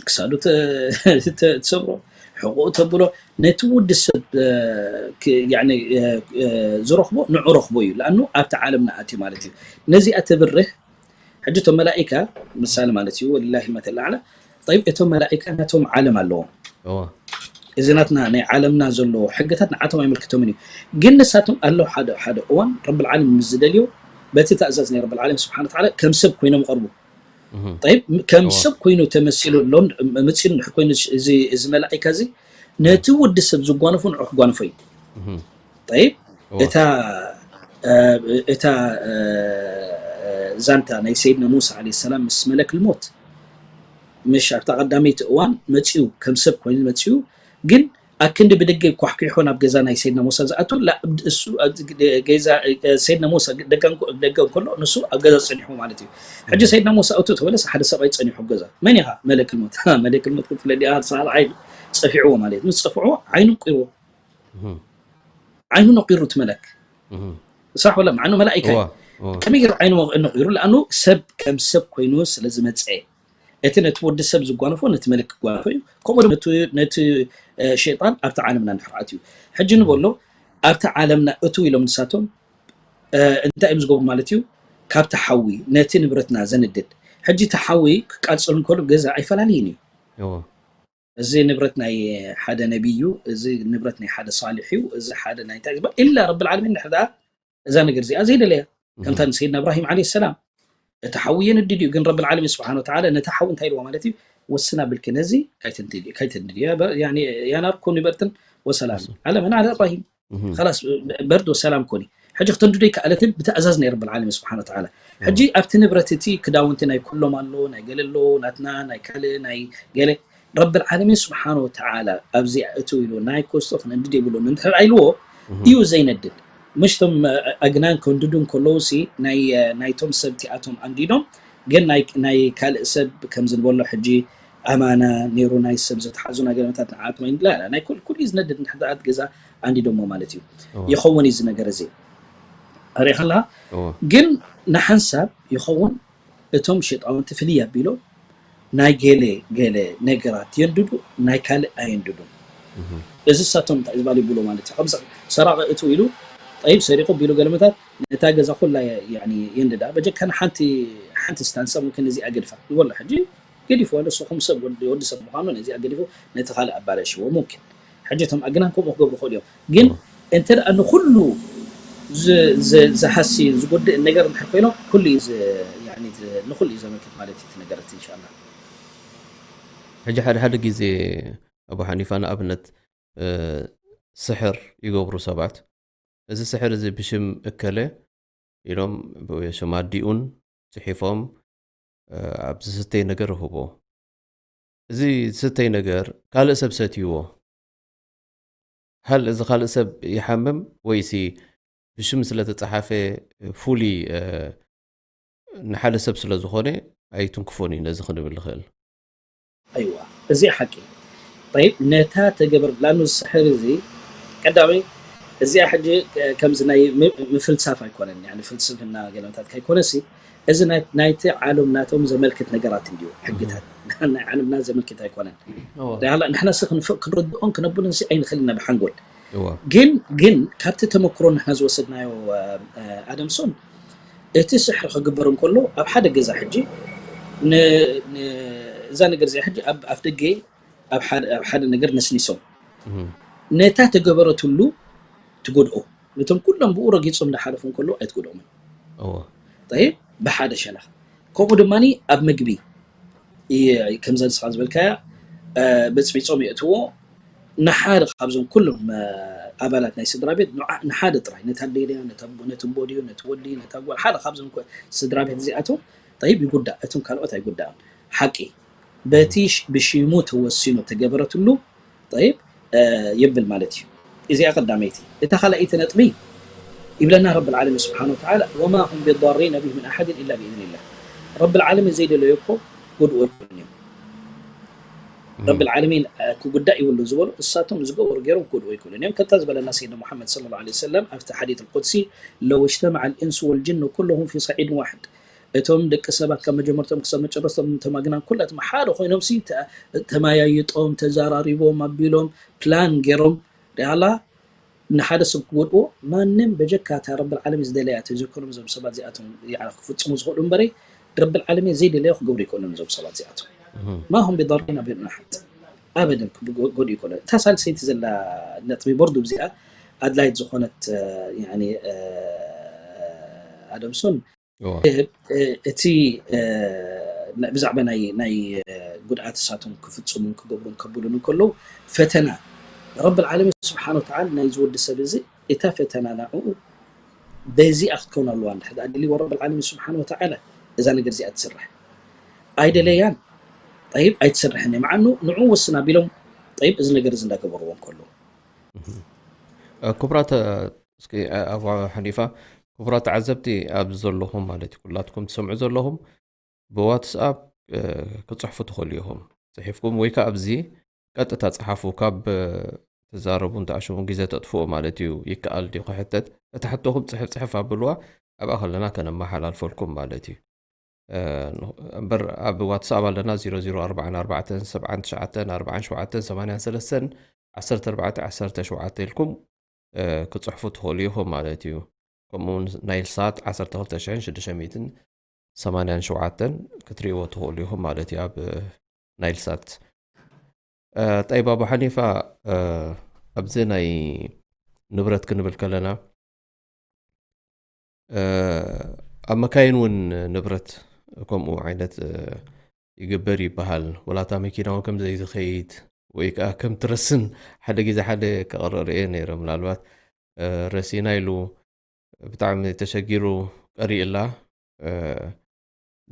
ክሳዱ ተ-፣ ተ-፣ ትሰብሮ፣ ሕቑኡ ተብሎ፣ ነቲ ውዲ ሰብ፣ እ፣ ክ-፣ ያኒ፣ እ፣ እ፣ ዝረኽቦ ንዑ ረኽቦ እዩ። ለኣኑ ኣብቲ ዓለምና ኣትዩ ማለት እዩ። ነዚኣ ተብርህ፣ ሕጂ እቶም መላኢካ፣ ምሳሌ ማለት እዩ፣ ወሊላሂ መተል ኣዕላ፣ ጠይብ፣ እቶም መላኢካ ናቶም ዓለም ኣለዎም። እዋ። እዚ ናትና ናይ ዓለምና ዘሎ ሕግታት ንዓቶም ኣይምልክቶምን እዩ። ግን ንሳቶም ኣለዉ ሓደ፣ ሓደ እዋን ረብል ዓለም ምስ ዝደልዮ፣ በቲ ትእዛዝ ናይ ረብል ዓለም ስብሓነ ወተዓላ ከም ሰብ ኮይኖም ይቐርቡ። እህ። ጠይብ፣ ከም እዋ። ሰብ ኮይኑ ተመሲሉ ሎም-፣ መፂኡ እንድሕር ኮይኑ እዚ፣ እዚ መላኢካ እዚ ነቲ ወዲ ሰብ ዝጓነፎ ንዑ ክጓንፎ እዩ። እህ። ጠይብ፣ እዋ። እታ፣ እ፣ እታ፣ እ፣ ዛንታ ናይ ሰይድና ሙሳ ዓለይሂ ሰላም ምስ መለክ ልሞት፣ ምሽ ኣብታ ቀዳመይቲ እዋን መፂኡ፣ ከም ሰብ ኮይኑ መፂኡ፣ ግን ኣክንዲ ብደገ ኳሕኲሖ ናብ ገዛ ናይ ሰይድና ሙሳ ዝኣቱ፣ ላ-፣ እሱ ኣብ ገዛ፣ እ፣ ሰይድና ሙሳ ደጋ እንኮ-፣ ደገ እንከሎ፣ ንሱ ኣብ ገዛ ጸኒሑ ማለት እዩ። ሕጂ እም። ሰይድና ሙሳ እቱ ተበለስ ሓደ ሰብኣይ ጸኒሑ ኣብ ገዛ። መን ኢኻ? መለክ ልሞት። መለክ ልሞት ክፍለ ዲኣ ሰዓት ዓይኑ ጸፊዕዎ ማለት እዩ። ምስ ጸፍዕዎ ዓይኑ ቁይርዎ። እህ። ዓይኑ ነቂሩ እቲ መለክ። እህ። ሳሕ ወላ? መዓኑ መላኢካ እዩ። እዋ፣ እዋ። ከመይ ገይሩ ዓይኑ ነቂሩ? ለኣኑ ሰብ ከም ሰብ ኮይኑ ስለ ዝመጸ፣ እቲ ነቲ ወዲ ሰብ ዝጓነፎ ነቲ መለክ ክጓነፎ እዩ። ከምኡ ድማ ነቲ፣ ነቲ፣ እ፣ ሸይጣን ኣብቲ ዓለምና እንድሕር ኣትዩ። ሕጂ እህ። ንበሎ፣ ኣብቲ ዓለምና እትው ኢሎም ንሳቶም፣ እ፣ እንታይ እዮም ዝገብሩ ማለት እዩ? ካብቲ ሓዊ ነቲ ንብረትና ዘንድድ። ሕጂ እቲ ሓዊ ክቃጸል እንከሎ ገዛ ኣይፈላለይን እዩ። እዋ። እዚ ንብረት ናይ ሓደ ነቢይ እዩ፣ እዚ ንብረት ናይ ሓደ ሳሊሕ እዩ፣ እዚ ሓደ ናይ እንታይ ዝበሃል፣ ኢላ ረብል ዓለሚን እንድሕር ደኣ እዛ ነገር እዚኣ ዘይደለያ፣ ከምታ እህ። ንሰይድና እብራሂም ዓለይሂ ሰላም፣ እቲ ሓዊ የንድድ እዩ፣ ግን ረብል ዓለሚን ስብሓነ ወተዓላ ነታ ሓዊ እንታይ ኢልዋ ማለት እዩ? ወስን ኣብልኪ ነዚ ካይተንድዲ-፣ ካይተንድድያ፣ በ-፣ ያኒ፣ ያ ናር ኩኒ በርድን ወሰላም። ወሰላም። ዓላ መን? ዓላ እብራሂም። እህ። ኸላስ፣ በርድ ወሰላም ኮኒ። ሕጂ ክተንድዶ ይከኣለትን ብትእዛዝ ናይ ረብል ዓለሚን ስብሓነ ወተዓላ። እህ። ሕጂ ኣብቲ ንብረት እቲ ክዳውንቲ ናይ ኩሎም ኣሎ፣ ናይ ገለ ኣሎ፣ ናትና፣ ናይ ካልእ፣ ናይ ገለ። ረብል ዓለሚን ስብሓነ ወተዓላ ኣብዚኣ እትው ኢሉ ናይ ኮስቶ ክነድድ የብሉን እንድሕር ኢልዎ እህ። እዩ ዘይነድድ። ምሽ እቶም፣ እ፣ ኣግናን ከንድዱ እንከለዉ ሲ ናይ፣ እ፣ ናይቶም ሰብ እቲኣቶም ኣንዲዶም፣ ግን ናይ፣ ናይ ካልእ ሰብ ከም ዝንበሎ ሕጂ ኣማና ነይሩ ናይ ሰብ ዝተሓዙ ነገራታት ንዓኣቶም ኣይንድላ። ናይ ኩል-፣ ኩሉ እዩ ዝነድድ፣ ንሕዳኣት ገዛ ኣንዲዶሞ ማለት እዩ። እዎ። ይኸውን እዩ እዚ ነገር እዚ። ሪኢኻ ኣለኻ? እዎ። ግን ንሓንሳብ ይኸውን እቶም ሸይጣውንቲ ፍልይ ኣቢሎም ናይ ገለ ገለ ነገራት የንድዱ፣ ናይ ካልእ ኣየንድዱን። እህ። እዚ እሳቶም እንታይ ዝበሃል ይብሎ ማለት እዩ። ከም ሰ-፣ ሰራቒ እቱ ኢሉ፣ ጠይብ ሰሪቑ ቢሉ ገለመታት ነታ ገዛ ኩላ የ-፣ ያኒ የንድዳ። በጀካ ንሓንቲ፣ ሓንቲ ስታንሳ ሙምኪን እዚኣ ገድፋ። ይበሎ ሕጂ ገዲፍዋ፣ ንሱ ከም ሰብ ወዲ፣ ወዲ ሰብ ምዃኑ ነዚኣ ገዲፉ ነቲ ካልእ ኣባላሽዎ ሙምኪን። ሕጂ እቶም ኣግናን ከምኡ ክገብሩ ይኽእሉ እዮም። ግን እዎ። እንተ ደኣ ንኹሉ ዝ-፣ ዝ-፣ ዝሃሲ፣ ዝጎድእ ነገር እንድሕር ኮይኖም፣ ኩሉ እዩ ዝ-፣ ያኒ ዝ-፣ ንኹሉ እዩ ዘመልክት ማለት እዩ እቲ ነገራት፣ ኢንሻላህ። ሕጂ ሓደ ሓደ ግዜ ኣቡ ሓኒፋ ንኣብነት፣ እ፣ ስሕር ይገብሩ ሰባት። እዚ ስሕር እዚ ብሽም እከለ ኢሎም ብሽም ኣዲኡን ጽሒፎም፣ እ፣ ኣብ ዝስተይ ነገር ይህቦ። እዚ ዝስተይ ነገር ካልእ ሰብ ሰትይዎ። ሃል እዚ ካልእ ሰብ ይሓምም ወይሲ ብሽም ስለ ተጻሓፈ ፍሉይ፣ እ፣ ንሓደ ሰብ ስለ ዝኾነ ኣይትንክፎን እዩ ነዚ ክንብል ንኽእል። ኣይዋ፣ እዚ ሓቂ። ጠይብ፣ ነታ ተገበር ላኑ ዝስሕር እዚ ቀዳመይ፣ እዚኣ ሕጂ ከምዚ ናይ ም-፣ ምፍልሳፍ ኣይኮነን፣ ያኒ ፍልስፍና ገለመታት ካይኮነሲ፣ እዚ ናይ፣ ናይቲ ዓለም ናቶም ዘመልክት ነገራት እንድዩ፣ ሕግታት። ናይ ዓለምና ዘመልክት ኣይኮነን። እዎ። ዳህላ ንሕና ሲ ክንፍ-፣ ክንርድኦን ክነብሎን ሲ ኣይንኽእልን ኢና ብሓንጎል። እዎ። ግን፣ ግን ካብቲ ተመክሮ ንሕና ዝወሰድናዮ፣ እ፣ እ፣ ኣደምሶን፣ እቲ ስሕሪ ክግበር እንከሎ ኣብ ሓደ ገዛ ሕጂ ን-፣ ን-፣ እዛ ነገር እዚኣ ሕጂ ኣብ ኣፍ ደገ ኣብ ሓደ፣ ኣብ ሓደ ነገር ነስኒሶም። እህ። ነታ ተገበረትሉ ትጎድኦ። ነቶም ኩሎም ብኡ ረጊጾም እንዳሓለፉ እንከሎ ኣይትጎድኦምን። እዎ። ጠይብ፣ ብሓደ ሸነኽ። ከምኡ ድማኒ ኣብ ምግቢ፣ ይ-፣ ከምዛ ንስኻ ዝበልካያ፣ እ፣ በጽቢጾም የእትዎ። ንሓደ ካብዞም ኩሎም፣ እ፣ ኣባላት ናይ ስድራ ቤት፣ ንዓ-፣ ንሓደ ጥራይ፣ ነታ ኣደ ድያ፣ ነታ ኣቦ፣ ነቲ ኣቦ ድዩ፣ ነቲ ወዲ፣ ነታ ጓል፣ ሓደ ካብዞም ኮ-፣ ስድራ ቤት እዚኣቶም፣ ጠይብ፣ ይጉዳእ፣ እቶም ካልኦት ኣይጉዳእን። ሓቂ። በቲ ሽ- ብሽሙ ተወሲኑ ተገበረትሉ። ጠይብ፣ እ፣ ይብል ማለት እዩ። እዚኣ ቀዳመይቲ። እታ ካልኣይቲ ነጥቢ ይብለና ረብ ዓለሚን ስብሓን ወተዓላ፣ ወማ ሁም ቢዳሪነ ብሂ ምን ኣሓድን ኢላ ብኢዝኒላህ። ረብ ዓለሚን ዘይደለዮ እኮ ጎድኡ ኣይኮኑን እዮም። ረብ ዓለሚን፣ እ፣ ክጉዳእ ይብሉ ዝበሉ እሳቶም ዝገበሩ ገይሮም ክጎድኡ ኣይኮኑን እዮም። ከምታ ዝበለና ሰይድና ሙሓመድ ሰለላሁ ዐለይሂ ወሰለም ኣብቲ ሓዲት ቁድሲ፣ ለው እጅተመዐ ልኢንሱ ወልጅኑ ኩለሁም ፊ ሰዒድን ዋሕድ፣ እቶም ደቂ ሰባት ካብ መጀመርቶም ክሳብ መጨረስቶም ተማግናን ኩላቶም ሓደ ኮይኖም ሲ ተ- ተመያይጦም ተዘራሪቦም ኣቢሎም ፕላን ገይሮም ሪኣላ ንሓደ ሰብ ክጎድዎ ማንም በጀካ እታ ረብል ዓለሚን ዝደለያ ተዘይኮኖም እዞም ሰባት እዚኣቶም ያዕ ክፍፅሙ ዝኽእሉ እምበረይ ረብል ዓለሚን ዘይደለዮ ክገብሩ ይኮኖም እዞም ሰባት እዚኣቶም ማሁም ቢضሪና ቢና ሓት ኣበደን ክጎድኡ ይኮነ እታ ሳልሰይቲ ዘላ ነጥቢ ቦርዱ ብዚኣ ኣድላይት ዝኾነት ኣደምሶን እቲ ብዛዕባ ናይ ጉድኣት እሳቶም ክፍፅሙን ክገብሩን ከብሉን እንከለዉ ፈተና ረብል ዓለሚን ስብሓን ወተዓላ ናይዚ ወዲ ሰብ እዚ እታ ፈተና ናዕኡ በዚኣ ክትከውን ኣለዋ እንድሕር ደኣ ደልይዎ ረብል ዓለሚን ስብሓን ወተዓላ እዛ ነገር እዚኣ ትስራሕ ኣይደለያን ጠይብ ኣይትሰርሕን እየ መዓኑ ንዑ ወስን ኣቢሎም ጠይብ እዚ ነገር እዚ እንዳገበርዎ እንከለዉ ክቡራት እስኪ ኣቡ ሓኒፋ ክቡራት ተዓዘብቲ ኣብዚ ዘለኹም ማለት እዩ ኩላትኩም ትሰምዑ ዘለኹም ብዋትስኣፕ ክፅሕፉ ትኽእሉ ኢኹም ፅሒፍኩም ወይ ከዓ ኣብዚ ቀጥታ ፀሓፉ ካብ ትዛረቡ እንተኣሸሙ ግዜ ተጥፍኡ ማለት እዩ ይከኣል ድዩ ክሕተት እታ ሕቶኹም ፅሕፍ ፅሕፍ ኣብልዋ ኣብኣ ከለና ከነመሓላልፈልኩም ማለት እዩ እምበር ኣብ ዋትሳፕ ኣለና 0044794783 14 ኢልኩም ክፅሕፉ ትኽእሉ ኢኹም ማለት እዩ ከምኡውን ናይል ሳት 12687 ክትሪእዎ ትኽእሉ ኢኹም ማለት እዩ ኣብ ናይል ሳት ጠይብ ኣቡ ሓኒፋ ኣብዚ ናይ ንብረት ክንብል ከለና ኣብ መካይን እውን ንብረት ከምኡ ዓይነት ይግበር ይበሃል ወላታ መኪና እውን ከም ዘይዝኸይድ ወይ ከዓ ከም ትረስን ሓደ ግዜ ሓደ ክቕርር እየ ነይረ ምናልባት ረሲና ኢሉ ብጣዕሚ ተሸጊሩ ቀሪእላ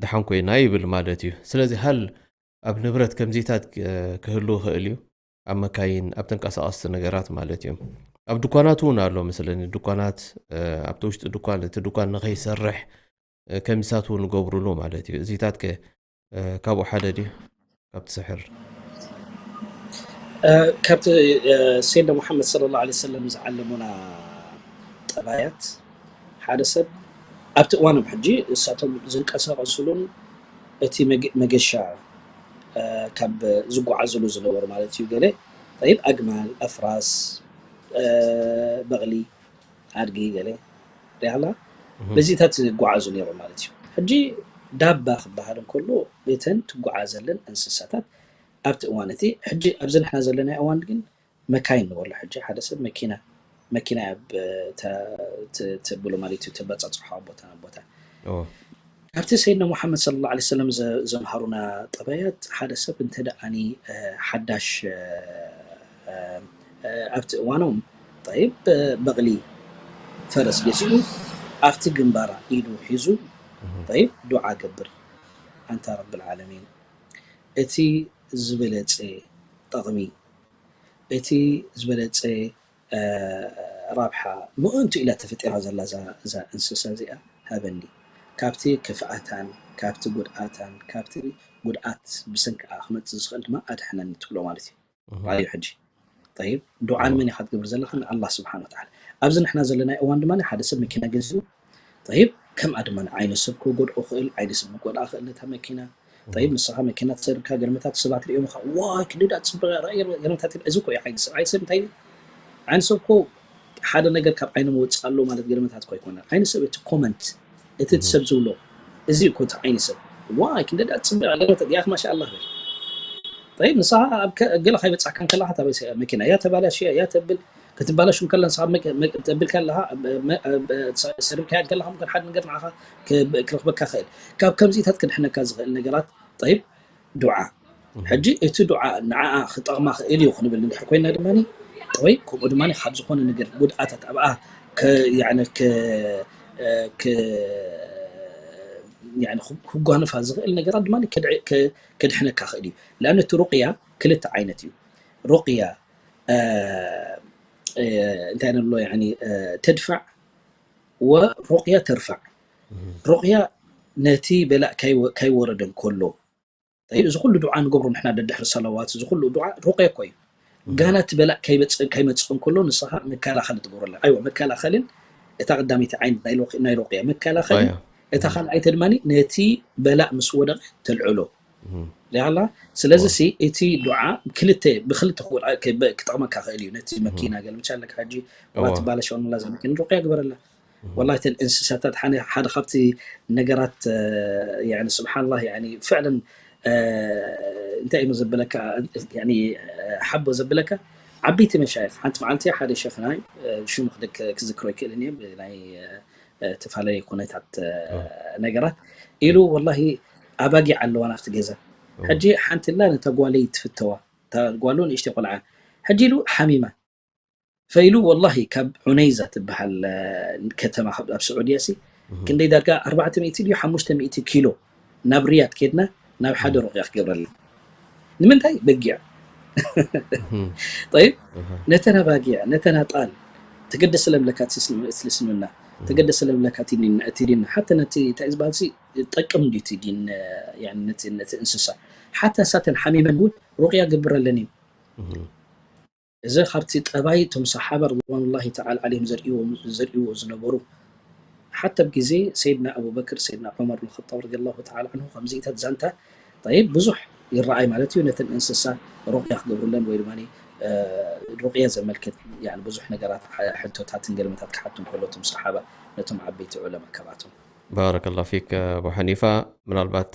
ደሓን ኮይና ይብል ማለት እዩ ስለዚ ሃል ኣብ ንብረት ከምዚታት ክህሉ ይኽእል እዩ ኣብ መካይን ኣብ ተንቀሳቐስቲ ነገራት ማለት እዮም ኣብ ድኳናት እውን ኣሎ መስለኒ ድኳናት ኣብቲ ውሽጢ ድኳን እቲ ድኳን ንኸይሰርሕ ከሚሳት እውን ንገብሩሉ ማለት እዩ እዚታት ከ ካብኡ ሓደ ድዩ ካብቲ ስሕር ካብቲ ሰይድና ሙሓመድ ስለ ላ ሰለም ዝዓለሙና ጠባያት ሓደ ሰብ ኣብቲ እዋኖም ሕጂ እሳቶም ዝንቀሳቀስሉን እቲ መገሻ ካብ ዝጓዓዝሉ ዝነበሩ ማለት እዩ ገለ ጠይብ ኣግማል ኣፍራስ በቕሊ ኣድጊ ገለ ሪኣላ በዚታት ዝጓዓዙ ነይሮም ማለት እዩ ሕጂ ዳባ ክበሃል እንከሎ እተን ትጓዓዘለን እንስሳታት ኣብቲ እዋን እቲ ሕጂ ኣብዚ ንሕና ዘለና እዋን ግን መካይን ንበሎ ሕጂ ሓደ ሰብ መኪና መኪና ተብሎ ማለት እዩ ተበፃፅሖ ቦታ ናብ ቦታ ካብቲ ሰይድና ሙሓመድ ስለ ላ ሰለም ዘምሃሩና ጠባያት ሓደ ሰብ እንተ ደኣኒ ሓዳሽ ኣብቲ እዋኖም ጠይብ በቕሊ ፈረስ ገዚኡ ኣብቲ ግንባራ ኢዱ ሒዙ ጠይብ ዱዓ ገብር ኣንታ ረብል ዓለሚን እቲ ዝበለፀ ጠቕሚ እቲ ዝበለፀ ራብሓ ምእንቱ ኢላ ተፈጢራ ዘላ እዛ እንስሳ እዚኣ ሃበኒ ካብቲ ክፍኣታን ካብቲ ጉድኣታን ካብቲ ጉድኣት ብሰንክኣ ክመፅእ ዝኽእል ድማ ኣድሕነኒ ትብሎ ማለት እዩ ራእዩ ሕጂ ጠይብ ዱዓ ንመን ኢኻ ትገብር ዘለኻ ንኣላህ ስብሓን ወተዓላ ኣብዚ ንሕና ዘለናይ እዋን ድማ ሓደ ሰብ መኪና ገዚኡ ጠይብ ከምኣ ድማ ዓይኒ ሰብ ክጎድኦ ክእል ዓይኒ ሰብ ክጎድኣ ክእል ነታ መኪና ጠይብ ንስኻ መኪና ተሰሪካ ገርመታት ሰባት ሪኦምኻ ዋይ ክንደይ ደኣ ፅቡቅ እያ ራእየ ገርመታት እዚ እኮ እዩ ዓይኒ ሰብ ዓይኒ ሰብ እንታይ ዓይኒ ሰብ እኮ ሓደ ነገር ካብ ዓይኒ ምውፅእ ኣሎ ማለት ገርመታት እኮ ኣይኮነ ዓይኒ ሰብ እቲ ኮመንት እቲ ሰብ ዝብሎ እዚ እኮ እቲ ዓይኒ ሰብ ዋይ ክንደይ ደኣ ፅቡቅ እያ ገርመታት ያክ ማሻ ኣላህ በል ጠይብ ንስኻ ኣብ ገለ ካይበፃሕካ እንከለካ ታበይ መኪና እያ ተባላሽያ እያ ተብል ክትባላሹ እንከላ ንስኻ ተብል ከለካ ሰሪብካያ እንከለካ ምክን ሓደ ነገር ንዓኻ ክረኽበካ ክእል ካብ ከምዚታት ክድሕነካ ዝኽእል ነገራት ጠይብ ዱዓ ሕጂ እቲ ዱዓ ንዓኣ ክጠቕማ ክእል እዩ ክንብል እንድሕር ኮይና ድማ ወይ ከምኡ ድማ ካብ ዝኾነ ነገር ጉድኣታት ኣብኣ ክጓነፋ ዝኽእል ነገራት ድማ ከድሕነካ ክእል እዩ። ለኣነ እቲ ሩቅያ ክልተ ዓይነት እዩ። ሩቅያ እንታይ ንብሎ ተድፋዕ ወሩቅያ ተርፋዕ። ሩቅያ ነቲ በላእ ካይወረደ እንከሎ፣ እዚ ኩሉ ዱዓ ንገብሮ ንሕና ደድሕሪ ሰለዋት፣ እዚ ኩሉ ዱዓ ሩቅያ እኮ እዩ። ጋና እቲ በላእ ካይመፅእ እንከሎ ንስኻ መከላኸሊ ትገብረላ። ኣይዋ መከላኸልን እታ ቀዳመይቲ ዓይነት ናይ ሩቅያ መከላኸልን፣ እታ ካልኣይቲ ድማ ነቲ በላእ ምስ ወደቀ ተልዕሎ ያላ። ስለዚ ሲ እቲ ዱዓ ክልተ ብክልተ ክጠቅመካ ክእል እዩ። ነቲ መኪና ገለ ምቻ ኣለካ ሕጂ ዋ ትባለሸወላ ዘመኪን ሩቅያ ግበረላ። ወላ እተን እንስሳታት ሓደ ካብቲ ነገራት ስብሓንላ ፍዕለን እንታይ እዩ ዘበለካ ሓቦ ዘብለካ። ዓበይቲ መሻይኽ ሓንቲ መዓልቲ ሓደ ሸኽናይ ሽሙ ክዝክሮ ይክእልን እየ ናይ ተፈላለየ ኩነታት ነገራት ኢሉ ወላ ኣባጊዕ ኣለዋ ናብቲ ገዛ። ሕጂ ሓንቲ ላ ነታ ጓለይ ትፍተዋ፣ ጓሉ ንእሽተ ቆልዓ ሕጂ ኢሉ ሓሚማ ፈኢሉ ወላሂ ካብ ዑነይዛ ትበሃል ከተማ ኣብ ስዑድያ ሲ ክንደይ ዳርጋ ኣርባዕተ ሚእቲ ድዩ ሓሙሽተ ሚእቲ ኪሎ ናብ ሪያድ ኬድና ናብ ሓደ ሩቅያ ክገብረልና። ንምንታይ በጊዕ ጠይብ ነተን ኣባጊዕ ነተን ኣጣል ተገደስ ስለብለካ እቲ እስልምና ተገደስ ስለብለካ እቲ ዲንና ሓተ ነቲ እንታይ ዝበሃል ጠቅም ድዩ እቲ ዲን ነቲ እንስሳ ሓተ ንሳተን ሓሚመን እውን ሩቅያ ገብረለን እዩ። እዚ ካብቲ ጠባይ እቶም ሰሓባ ርድዋኑላሂ ተዓላ ዓለይሂም ዘርእይዎ ዝነበሩ ሓታ ኣብ ግዜ ሰይድና ኣቡበክር ሰይድና ዑመር ብን ኸጣብ ረዲየላሁ ተዓላ ዓንሁ ከምዚኢታት ዛንታ ጠይብ ብዙሕ ይረኣይ ማለት እዩ። ነተን እንስሳ ሩቅያ ክገብሩለን ወይ ድማ ሩቅያ ዘመልክት ብዙሕ ነገራት ሕቶታትን ገልመታት ክሓቱ እንከሎ እቶም ሰሓባ ነቶም ዓበይቲ ዑለማ ካብኣቶም ባረከላሁ ፊክ ኣቡ ሓኒፋ። ምናልባት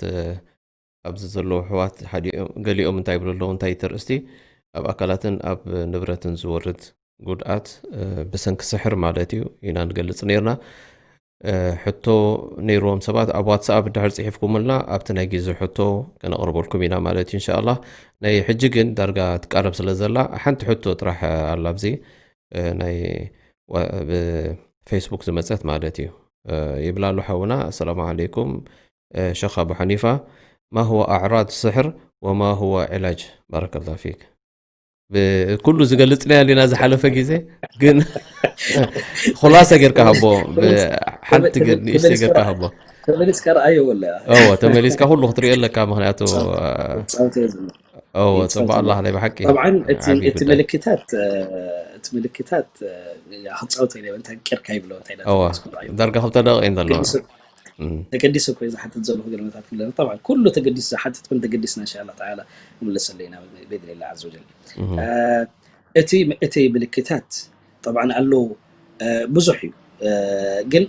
ኣብዚ ዘለዉ ኣሕዋት ሓዲኦም ገሊኦም እንታይ ይብሉ ኣለዉ እንታይ እቲ ኣርእስቲ ኣብ ኣካላትን ኣብ ንብረትን ዝወርድ ጉድኣት ብሰንኪ ስሕር ማለት እዩ ኢና ንገልፅ ነይርና። ሕቶ ነይርዎም ሰባት ኣብ ዋትስኣፕ እንድሕር ፅሒፍኩምልና ኣብቲ ናይ ግዜ ሕቶ ከነቕርበልኩም ኢና ማለት እዩ እንሻኣላህ። ናይ ሕጂ ግን ዳርጋ ትቃረብ ስለ ዘላ ሓንቲ ሕቶ ጥራሕ ኣላ ኣብዚ ናይ ብፌስቡክ ዝመፀት ማለት እዩ። ይብላ ኣሎ ሓውና ኣሰላሙ ዓለይኩም ሸኽ ኣቡ ሓኒፋ ما هو أعراض السحر وما هو علاج بارك الله فيك። ኩሉ ዝገልፅናዮ ሊና ዝሓለፈ ግዜ ግን ኹላሰ ጌርካ ሃቦ ሓንቲ ግን ንእሽተ ጌርካ ሃቦ ተመሊስካ ረኣዮ ወላ ተመሊስካ ኩሉ ክትሪኦ ኣለካ ምክንያቱ ፅቡቅ ኣላ ናይ ብሓቂ እቲ ምልክታት እቲ ምልክታት ክፃወት እንታይ ቄርካ ይብሎ እንታይ ዳርጋ ክልተ ደቂቅ እየን ዘለዋ ተገዲሱ እኮ እዩ ዝሓትት ዘሎ ክገርመታት ክብለና طبعا ኩሉ ተገዲሱ ዝሓትት ምን ተገዲስና እንሻላ ተዓላ ንምለሰሉ ኢና ብኢድኒላ ዓዘ ወጀል እቲ እቲ ምልክታት طبعا ኣለዉ ብዙሕ እዩ ግን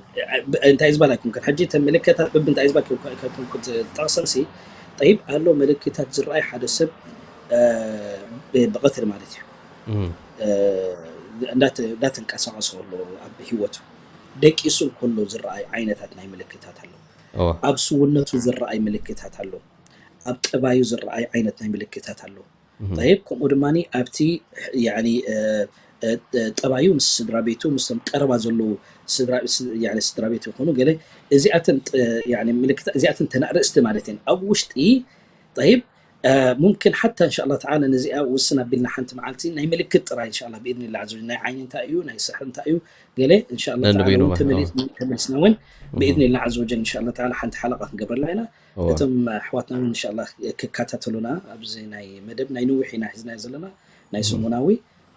እንታይ ዝበላኩም ከን ሕጂ እተን ምልክታት ብብ እንታይ ዝበልኩም ከን ክትጠቕሰን ሲ ጠይብ ኣሎ ምልክታት ዝረኣይ ሓደ ሰብ ብቐትሪ ማለት እዩ እንዳተንቀሳቐሰ ኣሎ ኣብ ህይወቱ ደቂሱ እንከሎ ዝረኣይ ዓይነታት ናይ ምልክታት ኣሎ። ኣብ ስውነቱ ዝረኣይ ምልክታት ኣሎ። ኣብ ጠባዩ ዝረኣይ ዓይነት ናይ ምልክታት ኣሎ። ጠይብ ከምኡ ድማ ኣብቲ ጠባዩ ምስ ስድራ ቤቱ ምስቶም ቀረባ ዘለዉ ስድራ ቤት ይኾኑ ገለ እዚኣተን ምልክታት እዚኣተን ተናርእስቲ ማለት እየን ኣብ ውሽጢ ጠይብ ሙምክን ሓታ እንሻ ኣላ ተዓላ ነዚኣ ውስን ኣቢልና ሓንቲ መዓልቲ ናይ ምልክት ጥራይ እንሻ ኣላ ብኢድኒላ ዓዘ ወጀል ናይ ዓይኒ እንታይ እዩ ናይ ስሕር እንታይ እዩ ገለ እንሻ ኣላ ተዓላ እውን ተመሊስና እውን ብኢድኒላ ዓዘ ወጀል እንሻ ኣላ ተዓላ ሓንቲ ሓለቃ ክንገብረላ ኢና እቶም ኣሕዋትና እውን እንሻ ኣላ ክከታተሉና ኣብዚ ናይ መደብ ናይ ንዊሕ ኢና ሒዝናዮ ዘለና ናይ ሰሙናዊ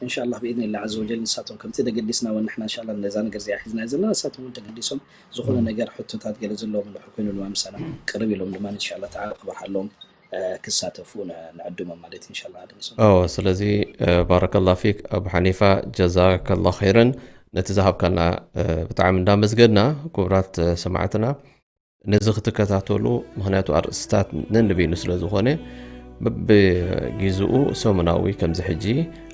እንሻ ኣላ ብኢድኒላ ዓዘ ወጀል ንሳቶም ከምቲ ተገዲስና እውን ንሕና እንሻ ኣላ ነዛ ነገር እዚኣ ሒዝናዮ ዘለና ንሳቶም እውን ተገዲሶም ዝኾነ ነገር ሕቶታት ገለ ዘለዎም እንድሕር ኮይኑ ድማ ምሳና ቅርብ ኢሎም ድማ እንሻ ኣላ ተዓላ ክበርሃሎም ክሳተፉ ንዕድሞም ማለት እንሻላ ድምሶም ኦ ስለዚ ባረከላ ፊክ ኣቡ ሓኒፋ ጀዛከላ ኸይረን ነቲ ዝሃብካና ብጣዕሚ እንዳመስገድና ክቡራት ሰማዕትና ነዚ ክትከታተሉ ምክንያቱ ኣርእስታት ነንበይኑ ስለ ዝኾነ በብጊዝኡ ሰሙናዊ ከምዚ ሕጂ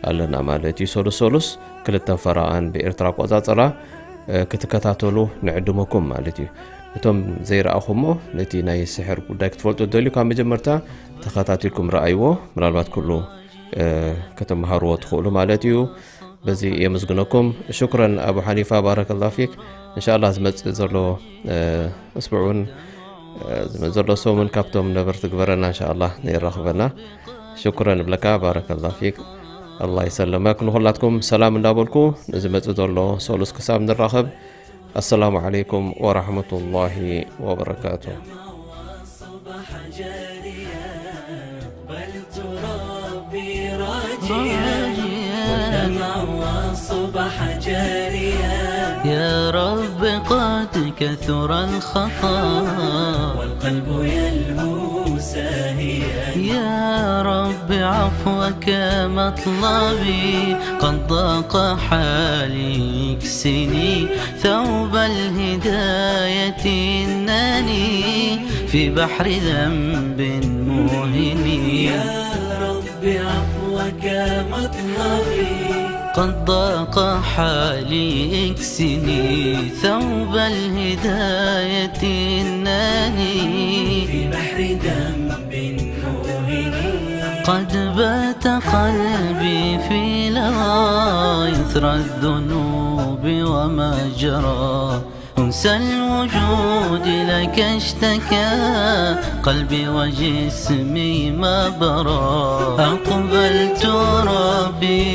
ኣለና ማለት እዩ ሰሉስ ሰሉስ ክልተ ፈረቓን ብኤርትራ ኣቆጻጽራ ክትከታተሉ ንዕድመኩም ማለት እዩ። እቶም ዘይረኣኹሞ ነቲ ናይ ስሕር ጉዳይ ክትፈልጡ ትደልዩ ካብ መጀመርታ ተኸታቲልኩም ረኣይዎ። ምናልባት ኩሉ ከተመሃርዎ ትኽእሉ ማለት እዩ። በዚ የመስግነኩም። ሽኩረን ኣቡ ሓኒፋ ባረከላ ፊክ። እንሻላ ዝመፅእ ዘሎ እስቡዕ እውን ዝመጽእ ዘሎ ሰሙን ካብቶም ነበርቲ ግበረና፣ እንሻኣላህ ንራኸበና። ሽኩረን እብለካ፣ ባረከላ ፊክ። ኣላህ ይሰለመክ። ንኹላትኩም ሰላም እንዳበልኩ፣ ንዝመጽእ ዘሎ ሰሉስ ክሳብ ንራኸብ፣ ኣሰላሙ ዓለይኩም ወራህመቱላሂ ወበረካቱ። يا رب، قد كثر الخطا والقلب يلهو ساهيا. يا رب، عفوك مطلبي، قد ضاق حالي، اكسني ثوب الهداية، إنني في بحر ذنب موهن. يا رب، عفوك مطلبي، قد ضاق حالي، اكسني ثوب الهداية، إنني في بحر ذنب موهن. قد بات قلبي في لظى إثر الذنوب وما جرى. أنس الوجود لك اشتكى، قلبي وجسمي ما برى. أقبلت ربي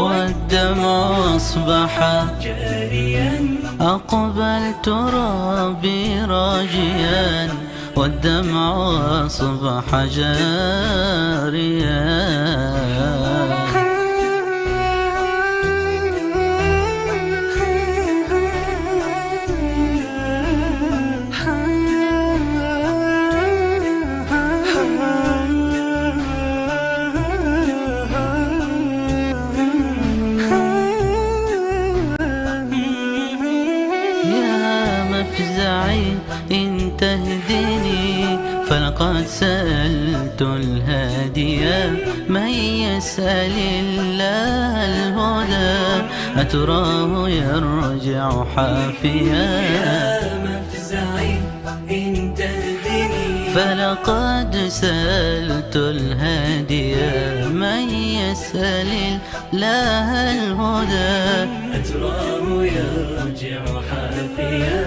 والدمع أصبح جاريا. أقبلت ربي راجيا، والدمع أصبح جاريا. يا مفزعي، إن تهدني فلقد سألت الهادي، من يسأل الله الهدى أتراه يرجع حافيا. يا مفزعي، إن تهدني فلقد سألت الهادي، من يسأل الله الهدى أتراه يرجع حافيا.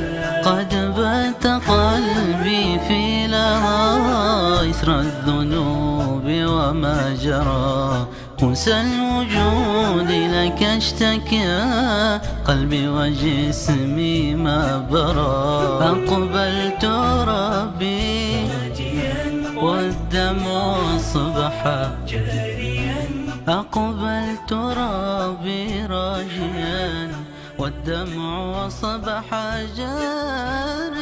قد بات قلبي في لظى إثر الذنوب وما جرى. أنس الوجود لك اشتكى، قلبي وجسمي ما برى. أقبلت ربي والدمع أصبح جاريا. أقبلت ربي راجيا، والدمع أصبح جاريا.